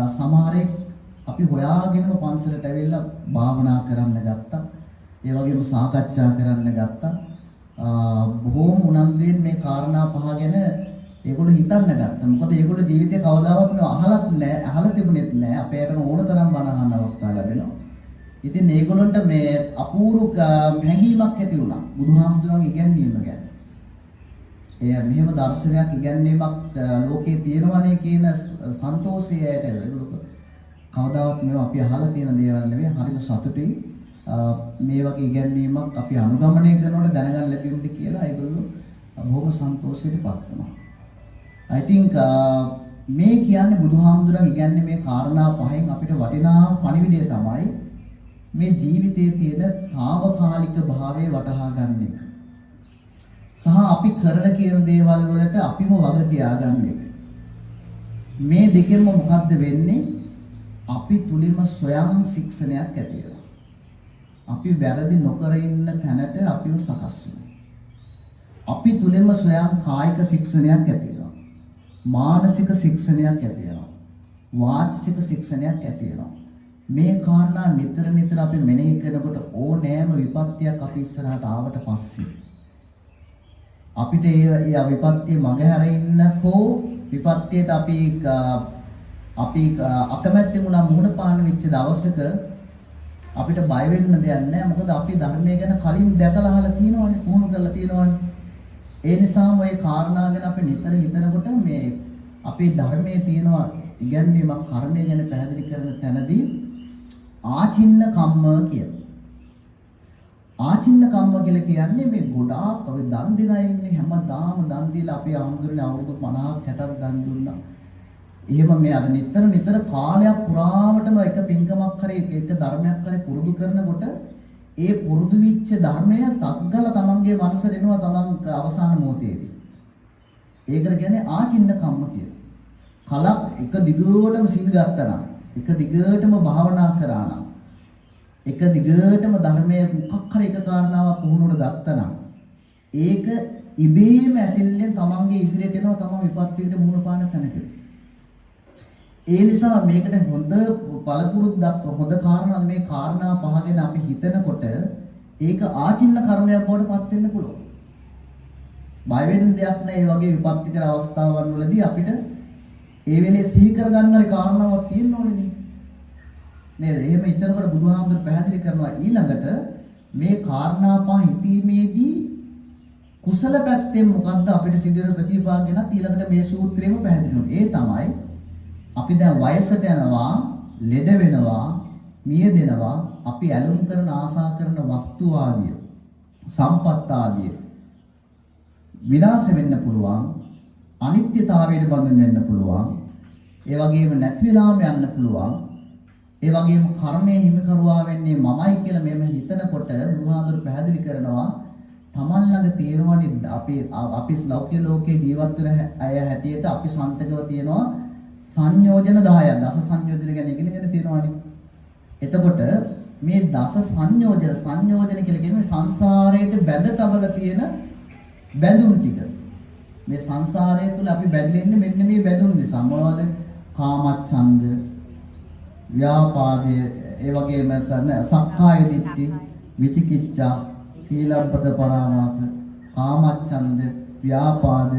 සමහරෙක් අපි හොයාගෙනම පන්සලට ඇවිල්ලා භාවනා කරන්න ගත්තා. ඒ වගේම සාකච්ඡා කරන්න ගත්තා. බොහෝම උනන්දුවෙන් මේ කාරණා පහ ගැන ඒගොල්ලෝ හිතන්න ගත්තා. මොකද ඒගොල්ලෝ ජීවිතේ කවදාවත් මේව අහලත් නෑ, අහලා තිබුණෙත් නෑ. අපේ අයට ඕන තරම් බණ අහන්න අවස්ථා ලැබෙනවා. ඉතින් ඒගොල්ලන්ට මේ අපූර්ව හැඟීමක් ඇති වුණා බුදුහාමුදුරන්ගේ ඉගැන්වීම ගැන. එය මෙහෙම දර්ශනයක් ඉගැන්වීමක් ලෝකේ තියෙනවනේ කියන සන්තෝෂය ඇයට ඒගොල්ලෝ කවදාවත් මේවා අපි අහලා තියෙන දේවල් නෙවෙයි. හරිම සතුටුයි මේ වගේ ඉගැන්වීමක් අපි අනුගමනය කරනකොට දැනගන්න ලැබීමට කියලා ඒගොල්ලෝ බොහොම සන්තෝෂයට පත් වෙනවා. I think මේ කියන්නේ බුදුහාමුදුරන් ඉගැන්වන්නේ මේ කාරණා පහෙන් අපිට වටිනා පණිවිඩය තමයි මේ ජීවිතයේ තියෙන තාවකාලික භාවය වටහා ගන්න එක. සහ අපි කරන කියන දේවල් වලට අපිම වග කියා ගන්න එක. මේ දෙකෙන්ම මොකද්ද වෙන්නේ? අපි තුලින්ම ස්වයං ශික්ෂණයක් ඇති වෙනවා. අපි වැරදි නොකර ඉන්න තැනට අපිව සකස් වෙනවා. අපි තුලින්ම ස්වයං කායික ශික්ෂණයක් ඇති වෙනවා. මානසික ශික්ෂණයක් ඇති වෙනවා. වාචික ශික්ෂණයක් ඇති වෙනවා. මේ කාරණා නිතර නිතර අපි මෙනෙහි කරනකොට ඕනෑම විපත්තියක් අපි ඉස්සරහට ආවට පස්සේ අපිට ඒ ඒ විපත්තිය මගහැර ඉන්න හෝ විපත්තියට අපි අපි අකමැත්තෙන් වුණා මුහුණ පාන්න වෙච්ච දවසක අපිට බය වෙන්න දෙයක් නැහැ. මොකද අපි ධර්මය ගැන කලින් දැකලා අහලා තියෙනවනේ, පුහුණු කරලා තියෙනවනේ. ඒ නිසාම ඔය කාරණා ගැන අපි නිතර හිතනකොට මේ අපේ ධර්මයේ තියෙනවා ඉගැන්වීමක් කර්මය ගැන පැහැදිලි කරන තැනදී ආචින්න කම්ම කියලා. ආචින්න කම්ම කියලා කියන්නේ මේ ගොඩාක් අපි දන් දෙන අය ඉන්නේ. හැමදාම දන් දීලා අපේ ආමුදුරනේ අවුරුදු 50ක් 60ක් දන් දුන්නා. එහෙම මේ අර නිතර නිතර කාලයක් පුරාවටම එක පින්කමක් හරි එක ධර්මයක් හරි පුරුදු කරනකොට ඒ පුරුදු වෙච්ච ධර්මය තග්ගල තමන්ගේ මනසට එනවා තමන් අවසාන මොහොතේදී. ඒකට කියන්නේ ආචින්න කම්ම කියලා. කලක් එක දිගටම සිල් ගත්තා නම්, එක දිගටම භාවනා කරා නම්, එක දිගටම ධර්මයේ මොකක් හරි එක කාරණාවක් පුහුණුවට ගත්තා නම්, ඒක ඉබේම ඇසිල්ලෙන් තමන්ගේ ඉදිරියට එනවා තමන් විපත්තියකට මුහුණ පාන තැනකදී. ඒ නිසා මේකට හොඳ පළපුරුද්දක්, හොඳ කාරණා, මේ කාරණා පහ ගැන අපි හිතනකොට ඒක ආචින්න කර්මයක් බවට පත් වෙන්න පුළුවන්. බය වෙන්න දෙයක් නෑ. ඒ වගේ විපත්තිකර අවස්ථාවන් වලදී අපිට ඒ වෙලේ සිහි කරගන්න හරි කාරණාවක් තියෙන්න ඕනේ නේද? එහෙම හිතනකොට බුදුහාමුදුරු පැහැදිලි කරනවා ඊළඟට මේ කාරණා පහ හිතීමේදී කුසල පැත්තෙන් මොකද්ද අපිට සිදුවෙන ප්‍රතිපාක ගැනත් ඊළඟට මේ සූත්‍රයේම පැහැදිලි කරනවා. ඒ තමයි අපි දැන් වයසට යනවා, ලෙඩ වෙනවා, මිය දෙනවා, අපි ඇලුම් කරන ආසා කරන වස්තු ආදිය, සම්පත් ආදිය විනාශ වෙන්න පුළුවන්, අනිත්‍යතාවයට බඳුන් වෙන්න පුළුවන්, ඒ වගේම නැති වෙලාම යන්න පුළුවන්. ඒ වගේම කර්මයේ හිමිකරුවා වෙන්නේ මමයි කියලා මෙහෙම හිතනකොට බුදුහාමුදුරු පැහැදිලි කරනවා තමන් ළඟ තියෙනවනේ අපි අපි ලෞකික ලෝකේ ජීවත් වෙන අය හැටියට අපි සන්තකව තියෙනවා සංයෝජන 10ක්. දස සංයෝජන ගැන ඉගෙනගෙන තියෙනවනේ. එතකොට මේ දස සංයෝජන, සංයෝජන කියලා කියන්නේ සංසාරයට බැඳ තබලා තියෙන බැඳුම් ටික. මේ සංසාරය තුල අපි බැඳලා ඉන්නේ මෙන්න මේ බැඳුම් නිසා. මොනවද? කාමච්ඡන්ද, ව්‍යාපාදය, ඒ වගේම සක්කාය දිට්ඨි, විචිකිච්ඡා, සීලබ්බත පරාමාස, කාමච්ඡන්ද, ව්‍යාපාද,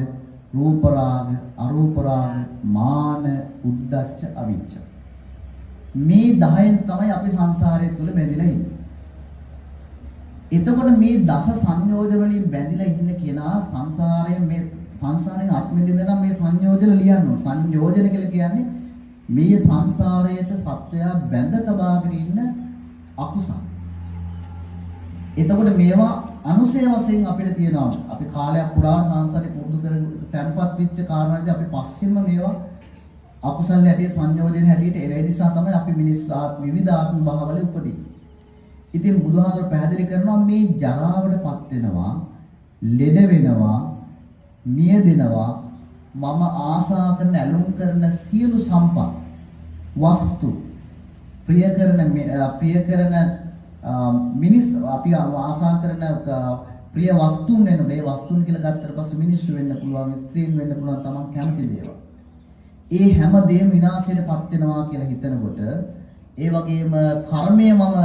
රූප රාග, අරූප රාග, මාන, උද්ධච්ච, අවිජ්ජා. මේ 10න් තමයි අපි සංසාරය තුල බැඳිලා ඉන්නේ. එතකොට මේ දස සංයෝජන වලින් බැඳිලා ඉන්න කෙනා සංසාරයෙන්, මේ සංසාරයෙන් අත් මිදෙන්න නම් මේ සංයෝජන ලියන්න ඕන. සංයෝජන කියලා කියන්නේ මේ සංසාරයට සත්වයා බැඳ තබාගෙන ඉන්න අකුසල්. එතකොට මේවා අනුසය වශයෙන් අපිට තියෙනවා. අපි කාලයක් පුරාම සංසාරේ පුරුදු කර තැම්පත් වෙච්ච කාරණාදී අපි පස්සෙන්ම මේවා අකුසල් හැටියට සංයෝජන හැටියට එන නිසා තමයි අපි මිනිස් ආත්ම විවිධ ආත්ම භාවවල උපදින්නේ. ඉතින් බුදුහාමුදුරු පැහැදිලි කරනවා මේ ජරාවටපත් වෙනවා, ලෙඩ වෙනවා, මිය දෙනවා, මම ආසා කරන ඇලුම් කරන සියලු සම්පත් වස්තු, ප්‍රිය කරන ප්‍රිය කරන මිනිස්, අපි ආසා කරන ප්‍රිය වස්තුන් වෙන, මේ වස්තුන් කියලා ගත්තට පස්සේ මිනිස්සු වෙන්න පුළුවන්, ස්ත්‍රීන් වෙන්න පුළුවන්, තමන් කැමති දේවල්. ඒ හැම දෙයක්ම විනාශයට පත් වෙනවා කියලා හිතනකොට, ඒ වගේම කර්මය මම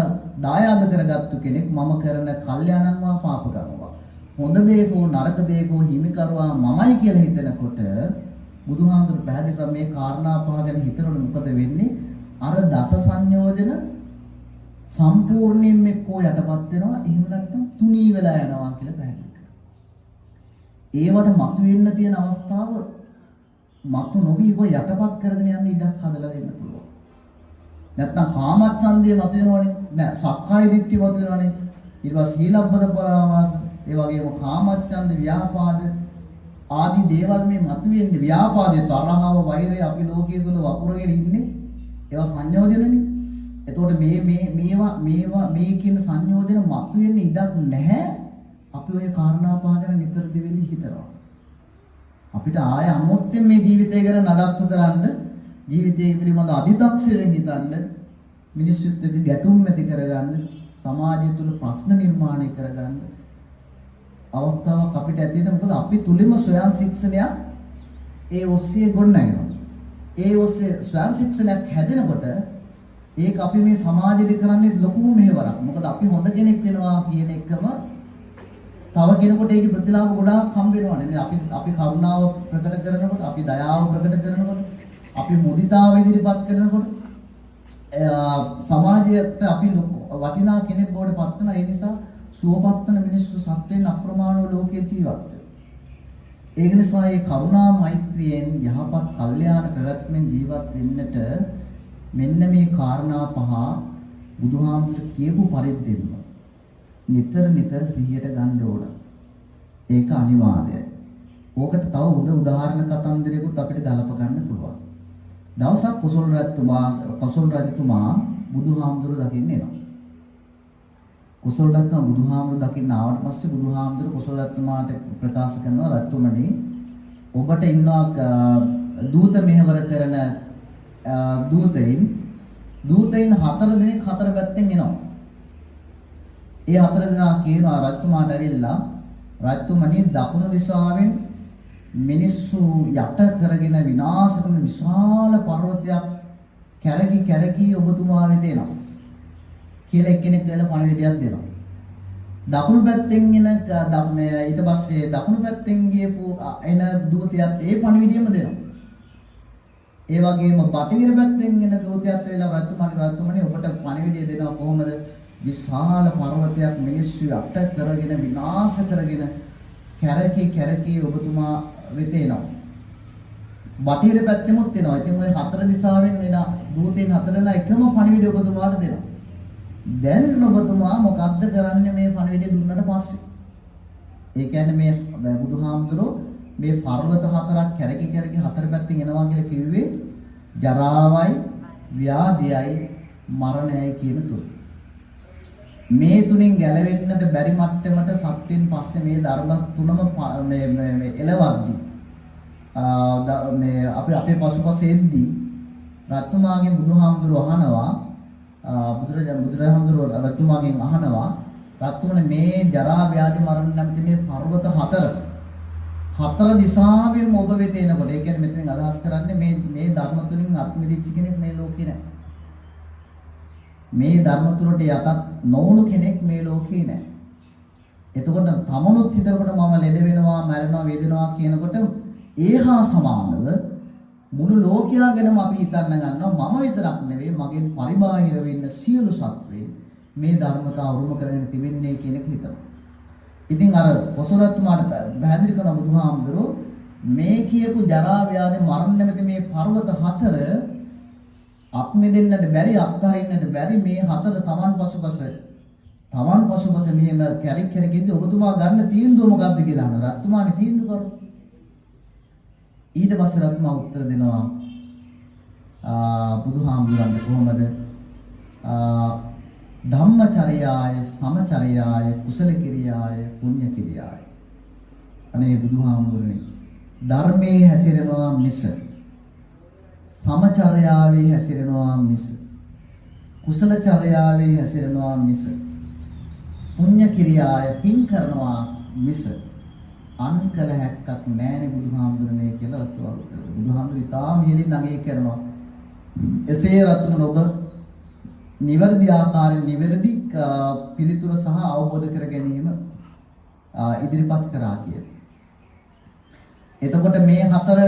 දායාද කරගත්තු කෙනෙක්, මම කරන කල්යාණං වා පාපකං වා, හොඳ දෙයක හෝ නරක දෙයක හෝ හිමිකරුවා මමයි කියලා හිතනකොට, බුදුහාමුදුරු පැහැදිලි කරා මේ කාරණා පහ ගැන හිතනකොට මොකද වෙන්නේ? අර දස සංයෝජන සම්පූර්ණයෙන්ම එක්කෝ යටපත් වෙනවා, එහෙම නැත්නම් තුනී වෙලා යනවා කියලා පැහැදිලි කරා. ඒවට මතුවෙන්න තියෙන අවස්ථාව මතු නොවි ඒව යටපත් කරගෙන යන්න ඉඩක් හදලා දෙන්න පුළුවන්. නැත්නම් කාමච්ඡන්දය මතුවෙනවනේ. නෑ, සක්කාය දිට්ඨිය මතුවෙනවනේ. ඊට පස්සේ සීලබ්බත පරාමාස, ඒ වගේම කාමච්ඡන්ද, ව්‍යාපාද ආදී දේවල් මේ මතුවෙන්නේ. ව්‍යාපාදේ, තරහව, වෛරය අපි ලෝකයේ තුල වපුරගෙන ඉන්නේ. ඒවා සංයෝජනනේ. එතකොට මේ මේ මේවා මේවා මේ කියන සංයෝජන මතුවෙන්න ඉඩක් නැහැ. අපි ඔය කාරණා පහ ගැන නිතර දෙවෙලි හිතනවා. අපිට ආය අමුත්තෙන් මේ ජීවිතය ගැන නඩත්තු කරන්න, ජීවිතය පිළිබඳ අධිතක්සේරුවෙන් හිතන්න, මිනිස්සුත් එක්ක ගැටුම් ඇති කරගන්න, සමාජය තුළ ප්‍රශ්න නිර්මාණය කරගන්න අවස්ථාවක් අපිට ඇති වෙන. මොකද අපි තුලින්ම ස්වයං ශික්ෂණයක් ඒ ඔස්සේ ගොඩනගෙනවා. ඒ ඔස්සේ ස්වයං ශික්ෂණයක් හැදෙනකොට ඒක අපි මේ සමාජෙදි කරන්නේ ලොකුම මෙහෙවරක්. මොකද අපි හොඳ කෙනෙක් වෙනවා කියන එකම තව කෙනෙකුට ඒකේ ප්‍රතිලාභ ගොඩාක් හම්බ වෙනවා නේද? අපි අපි කරුණාව ප්‍රකට කරනකොට, අපි දයාව ප්‍රකට කරනකොට, අපි මුදිතාව ඉදිරිපත් කරනකොට සමාජයට අපි වටිනා කෙනෙක් බවට පත් වෙනවා. ඒ නිසා සුවපත් වෙන මිනිස්සු සත්වයන් අප්‍රමාණව ලෝකයේ ජීවත් වෙනවා. ඒක නිසා මේ කරුණා මෛත්‍රියෙන් යහපත් කල්යාණ පැවැත්මෙන් ජීවත් වෙන්නට මෙන්න මේ කාරණා පහ බුදුහාමුදුර කියපු පරිද්දෙන්ම නිතර නිතර සිහියට ගන්න ඕන. ඒක අනිවාර්යයි. ඕකට තව හොඳ උදාහරණ කතන්දරයකුත් අපිට ගලප ගන්න පුළුවන්. දවසක් කොසල් රජතුමා බුදුහාමුදුර දකින්න එනවා. කොසල් රජතුමා බුදුහාමුදුර දකින්න ආවට පස්සේ බුදුහාමුදුර කොසල් රජතුමාට ප්‍රකාශ කරනවා, රජතුමනි, ඔබට ඉන්නවා දූත මෙහෙවර කරන දූතයින්. දූතයින් හතර දෙනෙක් හතර පැත්තෙන් එනවා. ඒ හතර දෙනා කියනවා රජතුමාට ඇවිල්ලා, රජතුමනි, දකුණු දිශාවෙන් මිනිස්සු යට කරගෙන විනාශ කරන විශාල පර්වතයක් කැරකි කැරකි ඔබතුමා වෙත එනවා කියලා එක්කෙනෙක් වෙලා පණිවිඩයක් දෙනවා. දකුණු පැත්තෙන් එන මේ ඊට පස්සේ දකුණු පැත්තෙන් ගියපු එන දූතයත් ඒ පණිවිඩයම දෙනවා. ඒ වගේම බටහිර පැත්තෙන් එන දූතයත් වෙලා රජතුමාට, රජතුමනි, ඔබට පණිවිඩය දෙනවා. කොහොමද? විශාල පර්වතයක් මිනිස්සු යට කරගෙන විනාශ කරගෙන කැරකි කැරකි ඔබතුමා වෙත එනවා. බටහිර පැත්තෙමුත් එනවා. ඉතින් ඔය හතර දිශාවෙන් වෙන දූතයන් හතර දෙනා එකම පණිවිඩය ඔබතුමාට දෙනවා. දැන් ඔබතුමා මොකද්ද කරන්නේ මේ පණිවිඩය දුන්නට පස්සේ? ඒ කියන්නේ මේ බුදුහාමුදුරුවෝ මේ පර්වත හතරක් කැරකි කැරකි හතර පැත්තෙන් එනවා කියලා කිව්වේ ජරාවයි, ව්‍යාධියයි, මරණයයි කියන තුන. මේ තුنين ගැලවෙන්නට බැරි මට්ටමට සත්වෙන් පස්සේ මේ ධර්ම තුනම මේ මේ මේ එලවද්දි මේ අපි අපේ පසුපස එද්දි රජතුමාගෙන් බුදුහාමුදුරුවෝ අහනවා, බුදුරජාණන් රජතුමාගෙන් අහනවා, රජතුමනි, මේ ජරා, ව්‍යාධි, මරණ නැමැති මේ පර්වත හතර හතර දිශාවෙන් ඔබ වෙත එනකොට, ඒ කියන්නේ මෙතනින් අදහස් කරන්නේ මේ මේ ධර්ම තුنين අත් මිදිච්ච කෙනෙක් මේ ලෝකේ නැහැ. මේ ධර්ම තුනට යටත් නොවුණු කෙනෙක් මේ ලෝකේ නැහැ. එතකොට තමනුත් හිතනකොට මම ලෙඩ වෙනවා, මැරෙනවා, වේදෙනවා කියනකොට ඒ හා සමානව මුළු ලෝකයා ගැනම අපි හිතන්න ගන්නවා. මම විතරක් නෙවෙයි, මගෙන් පරිබාහිර වෙන්න සියලු සත්වයන් මේ ධර්මතාව උරුම කරගෙන තිබෙන්නේ කියන එක හිතනවා. ඉතින් අර කොසොල් රජතුමාට පැහැදිලි කරන බුදුහාමුදුරුවෝ මේ කියපු ජරා, ව්‍යාධි, මරණ නැමැති මේ පර්වත හතර අත් මිදෙන්නට බැරි, අත්හරින්නට බැරි මේ හතර තමන් පසුපස මෙහෙම කැරි කැරි ඉද්දි ඔබතුමා ගන්න තීන්දුව මොකද්ද කියලා අහනවා. රජතුමානේ තීන්දුව කරු. ඊට පස්සේ රජතුමා උත්තර දෙනවා බුදුහාමුදුරන්ට කොහොමද? ධම්මචර්යාය, සමචර්යාය, කුසල කිරියාය, පුණ්‍ය කිරියාය. අනේ බුදුහාමුදුරනේ, ධර්මයේ හැසිරෙනවා මිස සමචර්යාවේ හැසිරෙනවා මිස, කුසල චර්යාවේ හැසිරෙනවා මිස, පුණ්‍ය ක්‍රියාය පින් කරනවා මිස අන් කළ හැක්කක් නෑනේ බුදුහාමුදුරනේ කියලා රතුවා උත්තර. බුදුහාමුදුරු ඉතාම ඉහළින් අගය කරනවා. එසේ රතුන ඔබ නිවැරදි ආකාරයෙන් නිවැරදි පිළිතුර සහ අවබෝධ කර ගැනීම ඉදිරිපත් කරා කියලා. එතකොට මේ හතර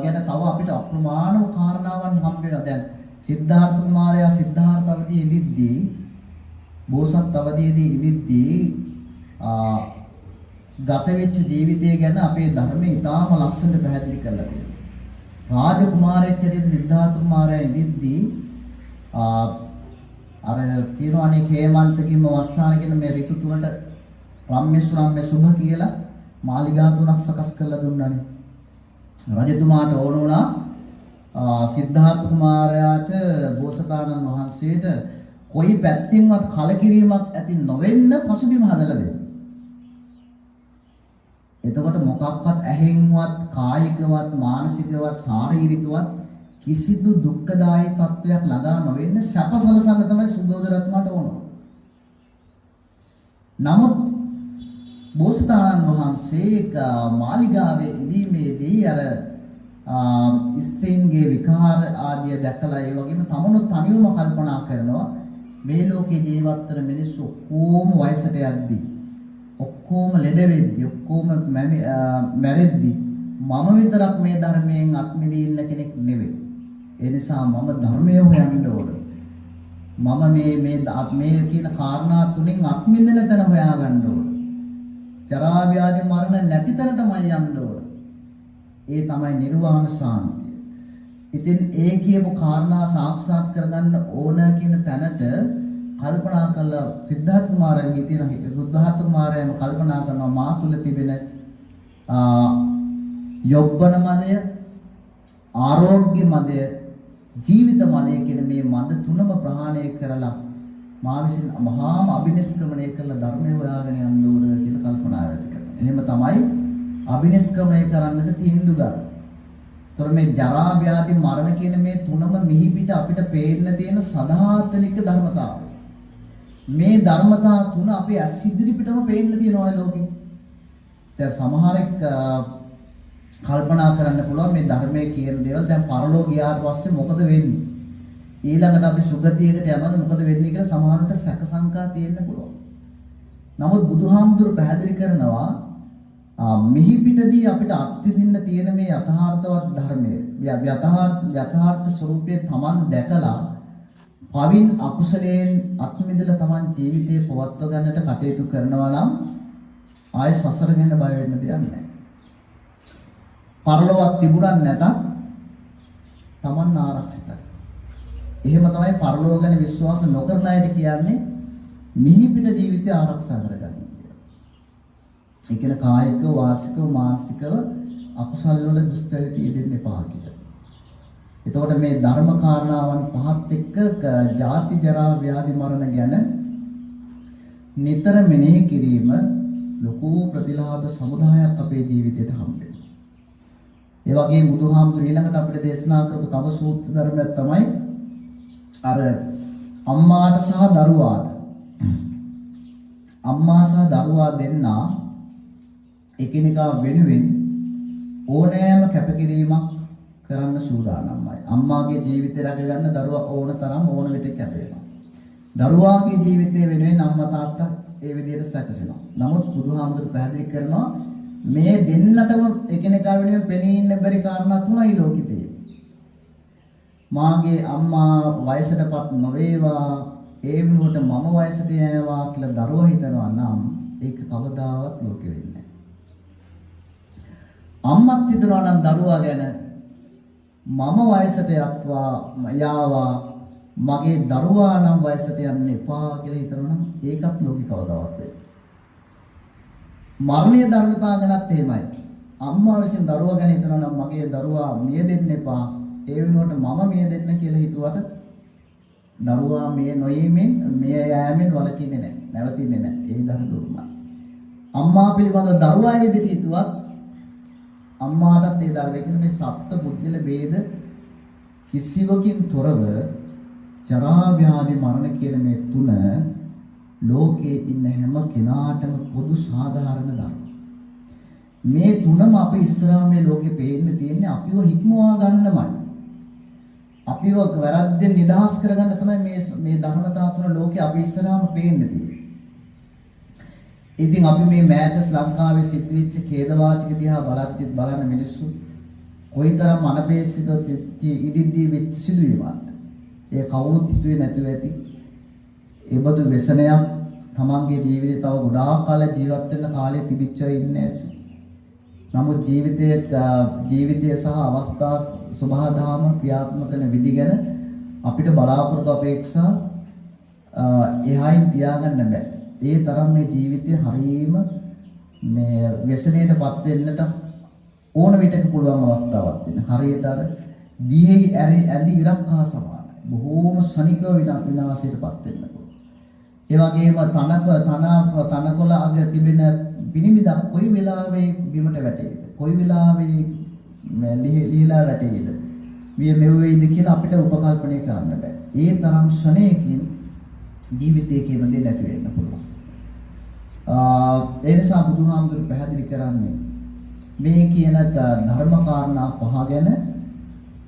ගැන තව අපිට අප්‍රමාණ වූ කාරණාවන් හම්බ වෙනවා. දැන් සිද්ධාර්ථ කුමාරයා සිද්ධාර්ථ අවදියේ ඉඳිද්දී, බෝසත් අවදියේදී ඉඳිද්දී ගත වෙච්ච ජීවිතය ගැන අපේ ධර්මයේ ඉතාම ලස්සනට පැහැදිලි කරලා තියෙනවා. රාජ කුමාරයෙක් හැටියට සිද්ධාර්ථ කුමාරයා ඉඳිද්දී අර තියෙනවානේ හේමන්ත කිම්ම වස්සාන කියන මේ ඍතු තුනට රම්‍ය සුරම්‍ය සුභ කියලා මාලිගා තුනක් සකස් කරලා දුන්නානේ. රජතුමාට ඕන වුණා සිද්ධාර්ථ කුමාරයාට, බෝසතාණන් වහන්සේට කොයි පැත්තෙන්වත් කලකිරීමක් ඇති නොවෙන්න පසුබිම හදලා දෙන්න. එතකොට මොකක්වත් ඇහෙන්වත්, කායිකවත්, මානසිකවත්, ශාරීරිකවත් කිසිදු දුක්ඛදායී තත්වයක් ළඟා නොවෙන්න සැප සලසන්න තමයි සුද්ධෝදන රජතුමාට ඕන. නමුත් බෝසතාණන් වහන්සේ මාලිගාවේ ඉඳීමේදී අර ස්ත්‍රීන්ගේ විකාර ආදිය දැකලා, ඒ වගේම තමනුත් තනියම කල්පනා කරනවා, මේ ලෝකේ ජීවත් වෙන මිනිස්සු ඔක්කොම වයසට යද්දි, ඔක්කොම ලෙඩ වෙද්දි, ඔක්කොම මැරෙද්දි මම විතරක් මේ ධර්මයෙන් අත් මිදී ඉන්න කෙනෙක් නෙවෙයි. ඒ නිසා මම ධර්මය හොයන්න ඕන. මම මේ මේ මේ කියන කාරණා තුනෙන් අත් මිදෙන තැන හොයාගන්න ඕන. ජරා ව්‍යාධි මරණ නැති තැනටමයි යන්න ඕන. ඒ තමයි නිර්වාණ සාන්තිය. ඉතින් ඒ කියපු කාරණා සාක්ෂාත් කරගන්න ඕන කියන තැනට කල්පනා කළා සිද්ධාර්ථ කුමාරයන් හිටියන සිද්ධාර්ථ කුමාරයම කල්පනා කරනවා, මා තුල තිබෙන යොබ්බන මදය, ආරෝග්‍ය මදය, ජීවිත මදය කියන මේ මද තුනම ප්‍රහාණය කරලා මා විසින් මහාම අභිනිෂ්ක්‍රමණය කරලා ධර්මය හොයාගෙන යන්න ඕන කියලා කල්පනා ඇති කරනවා. එහෙම තමයි අභිනිෂ්ක්‍රමණය කරන්නට තීන්දුව ගන්න. ඒතර මේ ජරා, ව්‍යාධි, මරණ කියන මේ තුනම මිහි පිට අපිට පේන්න තියෙන සදාතනික ධර්මතාවය. මේ ධර්මතා තුන අපේ ඇස් ඉදිරි පිටම පේන්න තියෙනවනේ ලෝකේ. දැන් සමහරෙක් කල්පනා කරන්න පුළුවන් මේ ධර්මයේ කියන දේවල්, දැන් පරලෝ ගියාට පස්සේ මොකද වෙන්නේ? ඊළඟට අපි සුගතියකට යනවද, මොකද වෙන්නේ කියලා සමහරවිට සැක සංකා තියෙන්න පුළුවන්. නමුත් බුදුහාමුදුරු පැහැදිලි කරනවා, මිහි පිටදී අපිට අත්විඳින්න තියෙන මේ යථාර්ථවත් ධර්මය, යථාර්ථ යථාර්ථ ස්වરૂපයේ තමන් දැකලා පවින් අකුසලයෙන් අත් මිදලා තමන් ජීවිතේ පවත්ව ගන්නට කටයුතු කරනවා නම් ආය සසර ගැන බය වෙන්න දෙයක් නැහැ. පරලොවක් තිබුණත් නැතත් තමන් ආරක්ෂිතයි. එහෙම තමයි පරලොව ගැන විශ්වාස නොකරන අයට කියන්නේ මිහි පිට ජීවිතය ආරක්ෂා කරගන්න කියලා. ඒ කියන්නේ කායිකව, වාචිකව, මානසිකව අකුසල් වල දුස්චරිත යෙදෙන්න එපා කියලා. එතකොට මේ ධර්ම කාරණාවන් පහත් එක්ක ජාති, ජරා, ව්‍යාධි, මරණ ගැන නිතර මෙනෙහි කිරීම ලොකු ප්‍රතිලාභ සමුදායක් අපේ ජීවිතයට හම්බ වෙනවා. ඒ වගේම බුදුහාමුදුරු ඊළඟට අපිට දේශනා කරපු තව සූත්‍ර ධර්මයක් තමයි අර අම්මාට සහ දරුවාට, අම්මා සහ දරුවා දෙන්නා එකිනෙකා වෙනුවෙන් ඕනෑම කැපකිරීමක් කරන්න සූදානම්මයි. අම්මාගේ ජීවිතය රැකගන්න දරුවා ඕන තරම් ඕන විට කැප වෙනවා. දරුවාගේ ජීවිතය වෙනුවෙන් අම්මා තාත්තා ඒ විදිහට සැකසෙනවා. නමුත් බුදුහාමුදුරු පැහැදිලි කරනවා මේ දෙන්නටම එකිනෙකා වෙනුවෙන් පෙනී ඉන්න බැරි කාරණා තුනයි ලෝකෙ තියෙන්නේ. මාගේ අම්මා වයසටපත් නොවේවා, ඒ වෙනුවට මම වයසට යෑවා කියලා දරුවා හිතනවා නම් ඒක කවදාවත් ලෝකෙ වෙන්නේ නැහැ. අම්මත් හිතනවා නම් දරුවා ගැන මම වයසට යත්වා යාවා, මගේ දරුවා නම් වයසට යන්න එපා කියලා හිතනවා නම් ඒකත් ලෝකෙ කවදාවත් වෙන්නේ. මරණය ධර්මතා ගැනත් එහෙමයි. අම්මා විසින් දරුවා ගැන හිතනවා නම් මගේ දරුවා මිය දෙන්න එපා, ඒ වෙනුවට මම මිය දෙන්න කියලා හිතුවට දරුවා මිය නොයීමෙන්, මිය යෑමෙන් වළකින්නේ නැහැ, නැවතින්නේ නැහැ. ඒ ධර්ම දුර්මයි. අම්මා පිළිබඳව දරුවා ඒ විදිහට හිතුවත් අම්මාටත් ඒ දරුවා කියන මේ සත්ත්ව පුද්ගල භේද කිසිවකින් තොරව ජරා ව්‍යාධි මරණ කියන මේ තුන ලෝකේ ඉන්න හැම කෙනාටම පොදු සාධාරණ ධර්ම. මේ තුනම අපි ඉස්සරහා මේ ලෝකේ පේන්න තියෙන්නේ අපිව හික්මවා ගන්නමයි. අපිව වැරද්දෙන් නිදහස් කරගන්න තමයි මේ මේ ධර්මතා තුන ලෝකේ අපි ඉස්සරහාම පේන්න තියෙන්නේ. ඉතින් අපි මේ මෑත ලංකාවේ සිදුවෙච්ච ඛේදවාචක දිහා බලද්දිත් බලන මිනිස්සු කොයිතරම් අනපේක්ෂිතව ඉදිද්දී වෙච්ච සිදුවීමක්ද? ඒ කවුරුත් හිතුවේ නැතුව ඇති. ඒ බඳු ව්‍යසනයක් තමන්ගේ ජීවිතේ තව ගොඩාක් කාල ජීවත් වෙන්න කාලය තිබිච්ච අය ඉන්නේ ඇති. නමුත් ජීවිතය සහ අවස්ථා ස්වභාවදහම ක්‍රියාත්මක කරන විදි ගැන අපිට බලාපොරොත්තු අපේක්ෂා එහායින් තියාගන්න බෑ. ඒ තරම් මේ ජීවිතය හරීම මේ ව්‍යසනයටපත් වෙන්නට ඕන විටක පුළුවන් අවස්ථාවක් තියෙනවා. හරියට අර දිහෙහි ඇරි ඇඳි ඉරක් හා සමානයි. බොහෝම ක්ෂණිකව විනාශයටපත් වෙන්න පුළුවන්. ඒ වගේම තනක තන තනකොළ අග තිබෙන පිනිබිදක් කොයි වෙලාවෙ බිමට වැටේද? කොයි වෙලාවෙ ලිහිලා වැටේද? විය මෙව් වෙයිද කියලා අපිට උපකල්පනය කරන්න බෑ. ඒ තරම් ක්ෂණයකින් ජීවිතය කියන දේ නැති වෙන්න පුළුවන්. ඒ නිසා බුදුහාමුදුරු පැහැදිලි කරන්නේ මේ කියන ධර්ම කාරණා පහ ගැන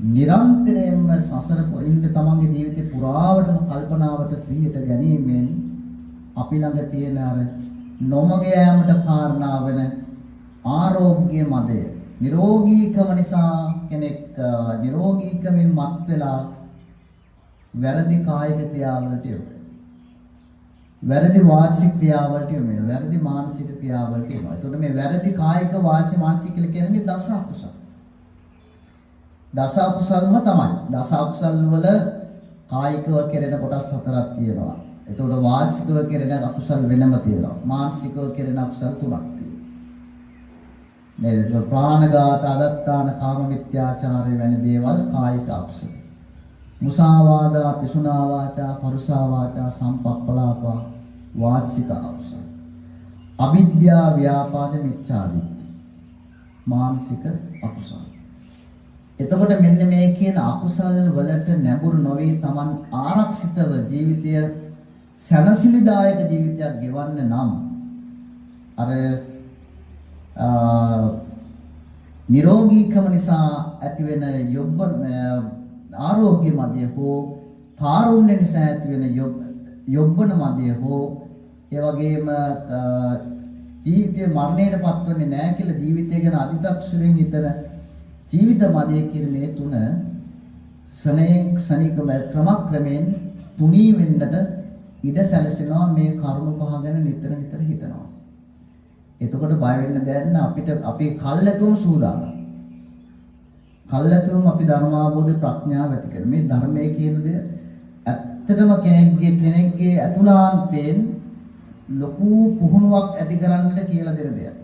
නිරන්තරයෙන්ම සසර ඉන්න තමන්ගේ ජීවිතේ පුරාවටම කල්පනාවට සිහියට ගැනීමෙන් අපි ළඟ තියෙන අර නොමග යෑමට කාරණා වෙන ආරෝග්‍ය මදය, නිරෝගීකම නිසා කෙනෙක් නිරෝගීකමින් මත් වෙලා වැරදි කායික ක්‍රියාවලට යොමු වෙනවා. වැරදි වාචික ක්‍රියාවලට යොමු වෙනවා. වැරදි මානසික ක්‍රියාවලට යොමු වෙනවා. එතකොට මේ වැරදි කායික, වාචික, මානසික කියලා කියන්නේ දස අකුසල්. දස අකුසල්ම තමයි. දස අකුසල් වල කායිකව කෙරෙන කොටස් හතරක් තියෙනවා. එතකොට වාචිකව කෙරෙන අකුසල් වෙනම තියෙනවා. මානසිකව කෙරෙන අකුසල් තුනක් තියෙනවා. නේද? ප්‍රාණඝාත, අදත්තාන, කාම මිත්‍යාචාරය වැනි දේවල් කායික අකුසල. මුසාවාදා, පිසුනා වාචා, පරුසා වාචා, සම්පප්පලාපා වාචික අකුසල. අවිද්‍යා, ව්‍යාපාද, මිච්ඡා දිට්ඨි මානසික අකුසල. එතකොට මෙන්න මේ කියන අකුසල් වලට නැඹුරු නොවී තමන් ආරක්ෂිතව ජීවිතය සැනසිලිදායක ජීවිතයක් ගෙවන්න නම් අර නිරෝගීකම නිසා ඇතිවෙන යොබ්බ ආරෝග්‍ය මදය හෝ තාරුණ්‍ය නිසා ඇතිවෙන යොබ්බන මදය හෝ ඒ වගේම ජීවිතයේ මරණයට පත්වන්නේ නැහැ කියලා ජීවිතය ගැන අධිතක්සුරෙන් හිතන ජීවිත මදය කියන මේ තුන ක්ෂණයෙන් ක්ෂණිකව ක්‍රමක්‍රමයෙන් තුනී වෙන්නට ඉඩ සැලසෙනවා මේ කරුණු පහ ගැන නිතර නිතර හිතනවා. එතකොට බය වෙන්න දෙයක් නෑ. අපිට අපි කල්ැතුම සූදානම්. කල්ැතුම අපි ධර්මාවබෝධ ප්‍රඥාව ඇති කරන මේ ධර්මයේ කියන දේ ඇත්තටම කෙනෙක්ගේ කෙනෙක්ගේ ඇතුළාන්තයෙන් ලොකු පුහුණුවක් ඇති කරන්නට කියලා දෙන දෙයක්.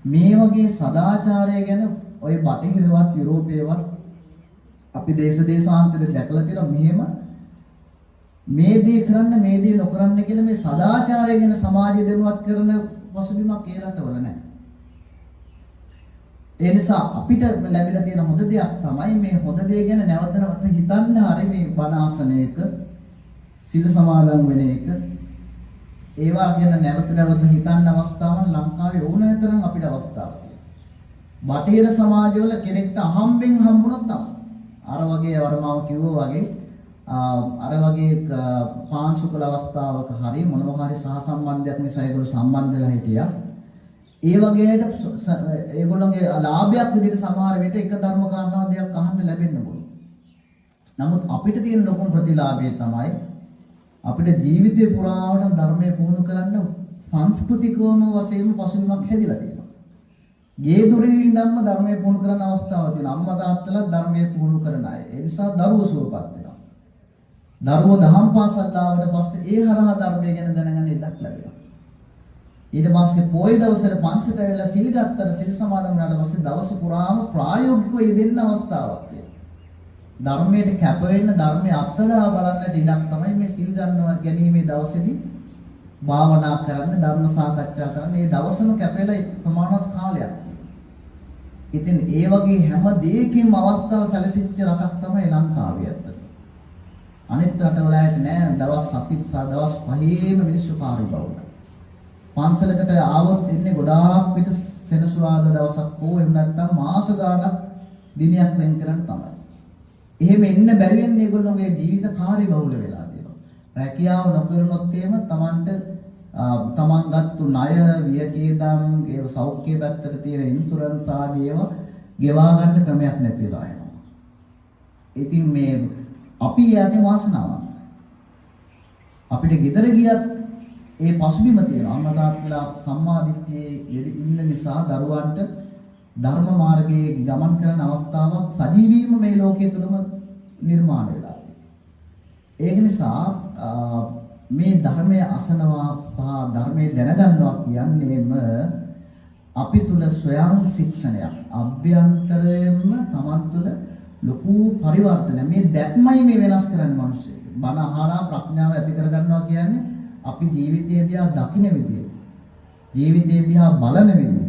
මේ වගේ සදාචාරය ගැන ඔය බටහිරවත් යුරෝපයේවත් අපි දේශ දේශාන්තරේ දැකලා තියෙනවා. මෙහෙම මේ දේ කරන්න, මේ දේ නොකරන්න කියලා මේ සදාචාරය ගැන සමාජය දැනුවත් කරන පසුබිමක් ඒ රටවල නැහැ. ඒ නිසා අපිට ලැබිලා තියෙන හොඳ දෙයක් තමයි මේ හොඳ දේ ගැන නැවත නැවත හිතන්න හරි මේ බණ අසන එක, සිල් සමාදන් වෙන එක, ඒවා ගැන නැවත නැවත හිතන්න අවස්ථාවන් ලංකාවේ ඕනෑ තරම් අපිට අවස්ථාවක් තියෙනවා. බටහිර සමාජවල කෙනෙක්ට අහම්බෙන් හම්බුනොත් තමයි. අර වගේ අර මම කිව්වා වගේ අර වගේ පාංශුකල අවස්ථාවක හරි මොනවා හරි සහසම්බන්ධයක් නිසා ඒගොල්ලෝ සම්බන්ධ වෙලා හිටියා. ඒ වගේ අයට ඒගොල්ලන්ගේ ලාභයක් විදිහට සමහර විට එක ධර්ම කාරණාවක් දෙයක් අහන්න ලැබෙන්න පුළුවන්. නමුත් අපිට තියෙන ලොකුම ප්‍රතිලාභය තමයි අපිට ජීවිතේ පුරාවට ධර්මය පුහුණු කරන්න සංස්කෘතිකවම වශයෙන්ම පසුබිමක් හැදිලා තියෙනවා. ගේ දොරේ ඉඳන්ම ධර්මය පුහුණු කරන්න අවස්ථාවක් තියෙනවා. අම්මා තාත්තලා ධර්මය පුහුණු කරන අය. ඒ නිසා දරුවෝ සුවපත් වෙනවා. දරුවෝ දහම් පාසල් ආවට පස්සේ ඒ හරහා ධර්මය ගැන දැනගන්න ඉඩක් ලැබෙනවා. ඊට පස්සේ පොය දවසට පන්සලට ඇවිල්ලා සිල් ගත්තට, සිල් සමාදන් වුණාට පස්සේ දවස පුරාම ප්‍රායෝගිකව යෙදෙන්න අවස්ථාවක් තියෙනවා. ධර්මයට කැප වෙන්න, ධර්මයේ අත්දා බලන්න ඉඩක් තමයි මේ සිල් ගන්නවා ගැනීමේ දවසේදී භාවනා කරන්න, ධර්ම සාකච්ඡා කරන්න මේ දවසම කැපෙලා ප්‍රමාණවත් කාලයක් තියෙනවා. ඉතින් ඒ වගේ හැම දෙයකින්ම අවස්ථාව සැලසිච්ච රටක් තමයි ලංකාවේ ඇත්තට. අනිත් රටවල ඇයට නෑ දවස් සති දවස් පහේම මිනිස්සු කාර්යබහුලයි. පන්සලකට ආවොත් එන්නේ ගොඩාක් විට සෙනසුරාදා දවසක් හෝ එහෙම නැත්නම් මාස ගාණක් දිනයක් වෙන් කරන්න තමයි. එහෙම එන්න බැරි වෙන්නේ ඒගොල්ලෝගේ ජීවිත කාර්යබහුල වෙලා තියෙනවා. රැකියාව නොකරනොත් එහෙම තමන්ට තමන් ගත්තු ණය වියකේදම් ඒ සෞඛ්‍ය පැත්තට තියෙන ඉන්ෂුරන්ස් ආදී ඒවා ගෙවා ගන්න ක්‍රමයක් නැති වෙලා යනවා. ඉතින් මේ අපි යන්නේ වාසනාවක්. අපිට ගෙදර ගියත් ඒ පසුබිම තියෙනවා. අම්මා තාත්තලා සම්මා දිට්ඨියේ ඉන්න නිසා දරුවන්ට ධර්ම මාර්ගයේ ගමන් කරන අවස්ථාවක් සජීවීවම මේ ලෝකයේ තුලම නිර්මාණය වෙලා තියෙනවා. ඒක නිසා මේ ධර්මය අසනවා සහ ධර්මය දැනගන්නවා කියන්නේම අපි තුල ස්වයං ශික්ෂණයක්, අභ්‍යන්තරයෙන්ම තමන් තුළ ලොකු පරිවර්තනයක්. මේ දැක්මයි මේ වෙනස් කරන්නේ මිනිස්සුන්ට. බණ අහලා ප්‍රඥාව ඇති කරගන්නවා කියන්නේ අපි ජීවිතය දිහා දකින විදිය, ජීවිතය දිහා බලන විදිය,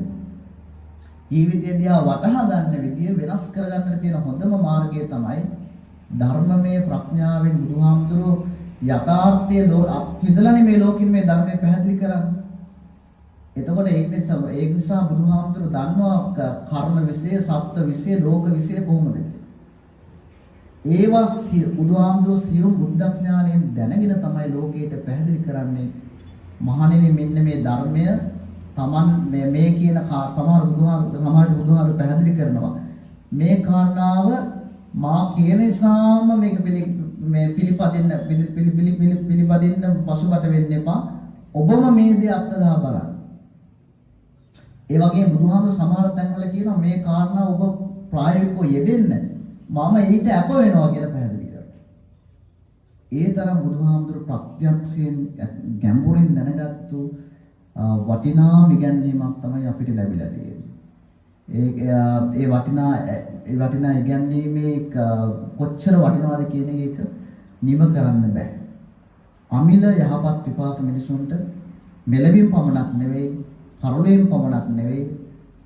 ජීවිතය දිහා වටහා ගන්න විදිය වෙනස් කරගන්නට තියෙන හොඳම මාර්ගය තමයි ධර්මමය ප්‍රඥාවෙන්. බුදුහාමුදුරුවෝ යථාර්ථය අත්විඳලානේ මේ ලෝකෙින් මේ ධර්මය පැහැදිලි කරන්නේ. එතකොට ඒක නිසා බුදුහාමුදුරුවෝ දන්නවා කර්ම විෂය, සත්ත්ව විෂය, ලෝක විෂය කොහොමද කියලා. ඒවා බුදුහාමුදුරුවෝ සියුම් බුද්ධ ඥාණයෙන් දැනගෙන තමයි ලෝකයට පැහැදිලි කරන්නේ. මහණෙනි, මෙන්න මේ ධර්මය තමන් මේ මේ කියන සමහර බුදුහාමුදුරුවෝ පැහැදිලි කරනවා මේ කාරණාව මා කියන නිසාම මේක මේ පිළිපදින්න පිළි පිළි පිළි පිළි පිළිපදින්න පසුබට වෙන්න එපා. ඔබම මේ දේ අත්දහා බලන්න. ඒ වගේම බුදුහාමුදුරුවෝ සමහර තැන්වල කියනවා මේ කාරණා ඔබ ප්‍රායෝගිකව යෙදෙන්න, මම ඊට අප වෙනවා කියලා පැහැදිලි කරනවා. ඒ තරම් බුදුහාමුදුරු ප්‍රත්‍යක්ෂයෙන් ගැඹුරින් දැනගත්තු වටිනා ඉගැන්වීමක් තමයි අපිට ලැබිලා තියෙන්නේ. ඒ ඒ වටිනා ඒ වටිනා ඉගැන්වීමේ කොච්චර වටිනවද කියන එක නිම කරන්න බෑ. අමිල යහපත් විපාක මිනිසුන්ට මෙලවින් පමණක් නෙවෙයි, පරලොවෙන් පමණක් නෙවෙයි,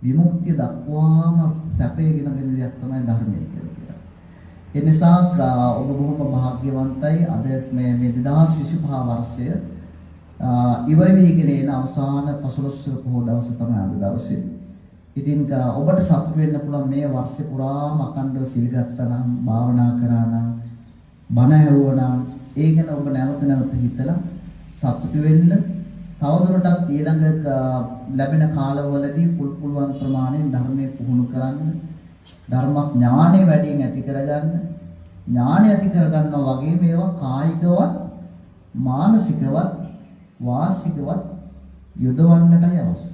විමුක්තිය දක්වාම සැපයගෙන දෙන දෙයක් තමයි ධර්මය කියලා කියන්නේ. ඒ නිසා ඔබ බොහොම භාග්‍යවන්තයි. අද මේ මේ 2025 වර්ෂය ඉවර වීගෙන එන අවසාන පසළොස්වක පොහොව දවස තමයි අද දවසේ. ඉතින් ඔබට සතුටු වෙන්න පුළුවන් මේ වර්ෂය පුරාම අඛණ්ඩව සිල් ගත්තා නම්, භාවනා කරා නම්, බණ ඇහුවා නම්, ඒ ගැන ඔබ නැවත නැවත හිතලා සතුටු වෙන්න. තවදුරටත් ඊළඟ ලැබෙන කාලවලදී පුළුවන් ප්‍රමාණයෙන් ධර්මයේ පුහුණු කරන්න, ධර්මඥානෙ වැඩියෙන් ඇති කරගන්න. ඥානෙ ඇති කරගන්නවා වගේ මේවා කායිකවත් මානසිකවත් වාසිකවත් යොදවන්නටයි අවශ්‍ය.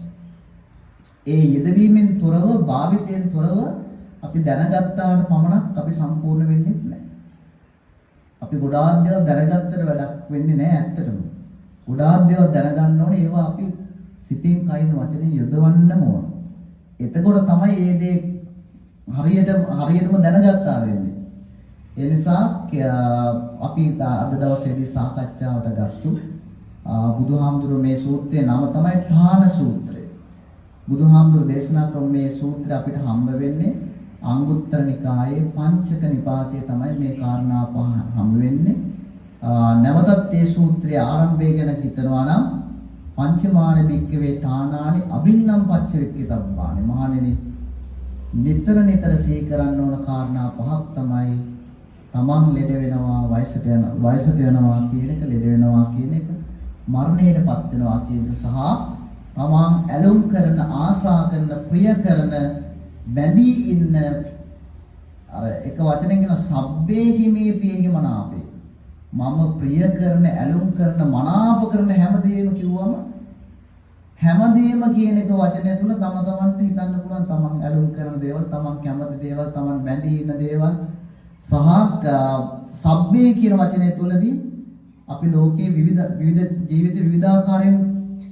ඒ යෙදවීමෙන් තොරව, භාවිතයෙන් තොරව අපි දැනගත්තාට පමණක් අපි සම්පූර්ණ වෙන්නේ නැහැ. අපි ගොඩාක් දේවල් දැනගත්තට වැඩක් වෙන්නේ නැහැ ඇත්තටම. ගොඩාක් දේවල් දැනගන්න ඕනේ, ඒවා අපි සිතින්, කයින්, වචනෙන් යොදවන්නම ඕන. එතකොට තමයි මේ දේ හරියටම දැනගත්තා වෙන්නේ. ඒ නිසා අපි අද දවසේදී සාකච්ඡාවට ගත්තු බුදුහාමුදුරුවෝ මේ සූත්‍රයේ නම තමයි ඨාන සූත්‍රය. බුදුහාමුදුරුවෝ දේශනා කරන මේ සූත්‍රය අපිට හම්බ වෙන්නේ අංගුත්තර නිකායේ පංචක නිපාතයේ තමයි මේ කාරණා පහ හම්බ වෙන්නේ. නැවතත් ඒ සූත්‍රයේ ආරම්භය ගැන හිතනවා නම්, පංචමානි භික්කවේ ඨානානි අභින්නම් පච්චවෙක්ඛිතබ්බානි. මහණෙනි, නිතර නිතර සිහි කරන්න ඕන කාරණා පහක් තමයි තමන් ලෙඩ වෙනවා, වයසට යනවා කියන එක, ලෙඩ වෙනවා කියන එක, මරණයට පත් වෙනවා කියන එක සහ තමන් ඇලුම් කරන, ආසා කරන, ප්‍රිය කරන, බැඳී ඉන්න, අර එක වචනෙන් කියන සබ්බේහි මේ පියහි මනාපේ, මම ප්‍රිය කරන, ඇලුම් කරන, මනාප කරන හැමදේම කිව්වම, හැමදේම කියන එක වචනය තුල තම තමන්ට හිතන්න පුළුවන් තමන් ඇලුම් කරන දේවල්, තමන් කැමති දේවල්, තමන් බැඳී ඉන්න දේවල් සහ සබ්බේ කියන වචනය තුලදී අපි ලෝකයේ විවිධ විවිධ ජීවිත විවිධාකාරයෙන්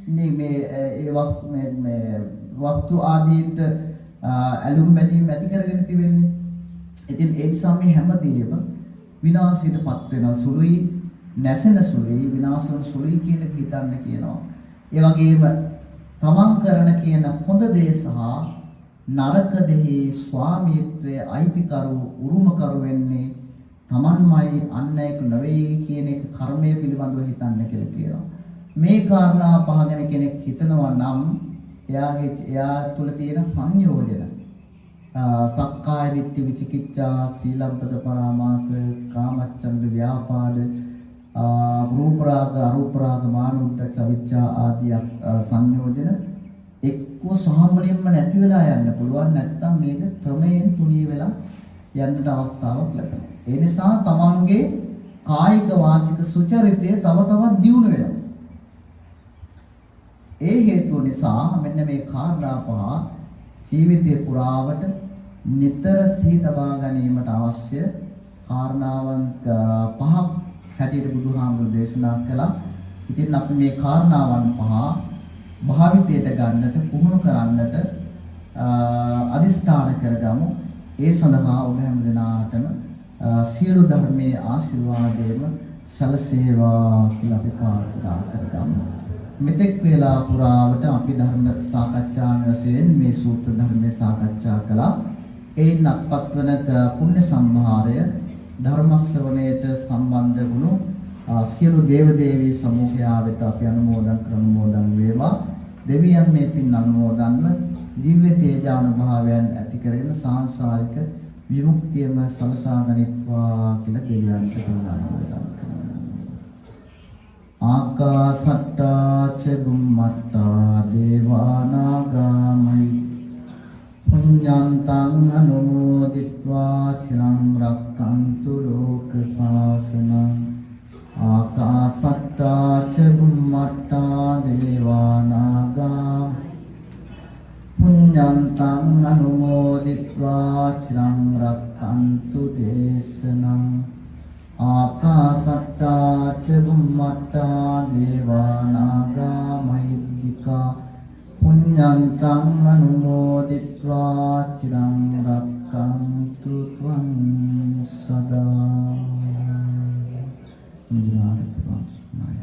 මේ මේ ඒ වස්තු මේ මේ වස්තු ආදීන්ට ඇලුම් බැඳීම් ඇති කරගෙන තිබෙන්නේ. ඉතින් ඒ නිසා මේ හැමදේම විනාශයට පත් වෙන සුළුයි, නැසෙන සුළුයි, විනාශ වන සුළුයි කියන එක හිතන්න කියනවා. ඒ වගේම තමන් කරන කියන හොඳ දේ සහ නරක දෙහි ස්වාමීත්වයේ අයිතිකරු උරුමකරු වෙන්නේ තමන්මයි අන් අයෙකු නෙවෙයි කියන එක කර්මය පිළිබඳව හිතන්න කියලා කියනවා. මේ කාරණා පහ ගැන කෙනෙක් හිතනවා නම් එයා තුළ තියෙන සංයෝජන සක්කාය දිට්ඨි විචිකිච්ඡා සීලබ්බත පරාමාස කාමච්ඡන්ද ව්‍යාපාද රූප රාග අරූප රාග මාන උද්ධච්ච අවිච්ඡා ආදී සංයෝජන එක්ක සාමුලින්ම නැති වෙලා යන්න පුළුවන්, නැත්නම් මේක ක්‍රමයෙන් තුනී වෙලා යන්නට අවස්ථාවක් ලැබෙනවා. ඒ නිසා තමන්ගේ කායික වාචික සුචරිතය තව තවත් දියුණු වෙනවා. ඒ හේතුව නිසා මෙන්න මේ කාරණා පහ ජීවිතය පුරාවට නිතර සිහි තබා ගැනීමට අවශ්‍ය කාරණාවන් පහක් හැටියට බුදුහාමුදුරු දේශනා කළා. ඉතින් අපි මේ කාරණාවන් පහ භාවිතයට ගන්නට, පුහුණු කරන්නට අදිස්ථාන කරගමු. ඒ සඳහා ඔබ හැම දෙනාටම සියලු ධර්මයේ ආශිර්වාදයේම සැලසේවා කියලා අපි ප්‍රාර්ථනා කරගමු. මෙතෙක් වේලා පුරාවට අපි ධර්ම සාකච්ඡා වශයෙන් මේ සූත්‍ර ධර්මයේ සාකච්ඡා කළා. එයින් අත්පත් වන පුණ්‍ය සම්භාරය ධර්ම ශ්‍රවණයට සම්බන්ධ වුණු සියලු දේව දේවී සමූහයා වෙත අපි අනුමෝදන් කරනුමෝදන් වේවා. දෙවියන් මේ පින් අනුමෝදන්ව දිව්‍ය තේජානුභාවයන් ඇති කරගෙන සාංසාරික විමුක්තියම සලසා ගනිත්වා කියලා දෙවියන්ට පින් අනුමෝදන් කරනවා. ආකාසට්ටා ච බුම්මට්ටා දේවා නාග පුඤ්ඤන්තං අනුමෝදිत्वा චිරං රක්ඛන්තු ලෝක සාසනං. ආකාසට්ටා ච බුම්මට්ටා දේවා නාග පුඤ්ඤන්තං අනුමෝදිत्वा චිරං රක්ඛන්තු දේශනං. ආකාසට්ටා ච බුම්මට්ටා දේවා නාග මහිද්దికා පුඤ්ඤන්තං අනුමෝදිत्वा චිරං රක්ඛන්තු ත්වං සදා. නිරාමිත වාසනාය.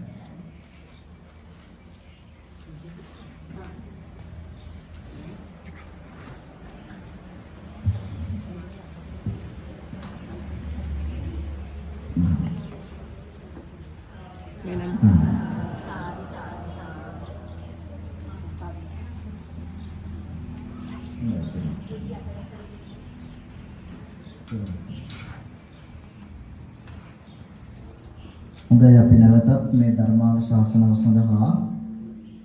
හොඳයි, අපි නැවතත් මේ ධර්මානුශාසනාව සඳහා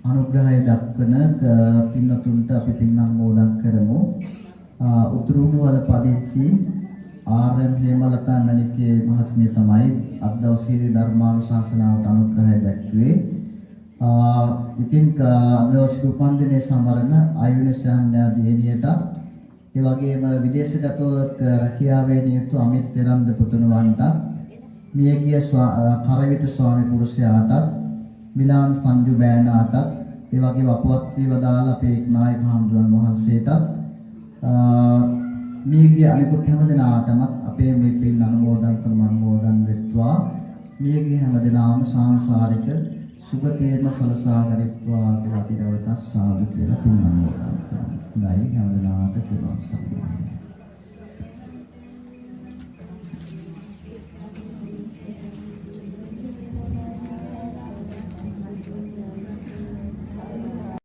අනුග්‍රහය දක්වන පින්වතුන්ට අපි පින් අනුමෝදන් කරමු. උතුරුමුවල පදිංචි ආර්.එම්. හේමලතා මණිකේ මහත්මිය තමයි අද දවසේදී ධර්මානුශාසනාවට අනුග්‍රහය දැක්ුවේ. ඉතින් අද දවසේ උපන්දිනයේ සමරන අයුන සාන්‍යා දියණියටත්, ඒ වගේම විදේශගතව රැකියාවේ නියුතු අමිත් වෙරන්ද පුතුණුවන්ටත්, මියගිය කරවිට ස්වාමි පුරුෂයාටත්, මිලාන් සංජු බෑනාටත්, ඒ වගේම අපවත් වී වදාළ අපේ නායක හාමුදුරන් වහන්සේටත්, මියගිය අනිකුත් හැම දෙනාටමත් අපේ මේ පින් අනුමෝදන් කරන අනුමෝදන් වෙත්වා. මියගිය හැම දෙනාම සාංසාරික සුගතියම සලසා ගනිත්වා කියලා අපි නැවතත් සාදු කියලා පින් අනුමෝදන් කරමු. හොඳයි, හැම දෙනාට තෙරුවන් සරණයි.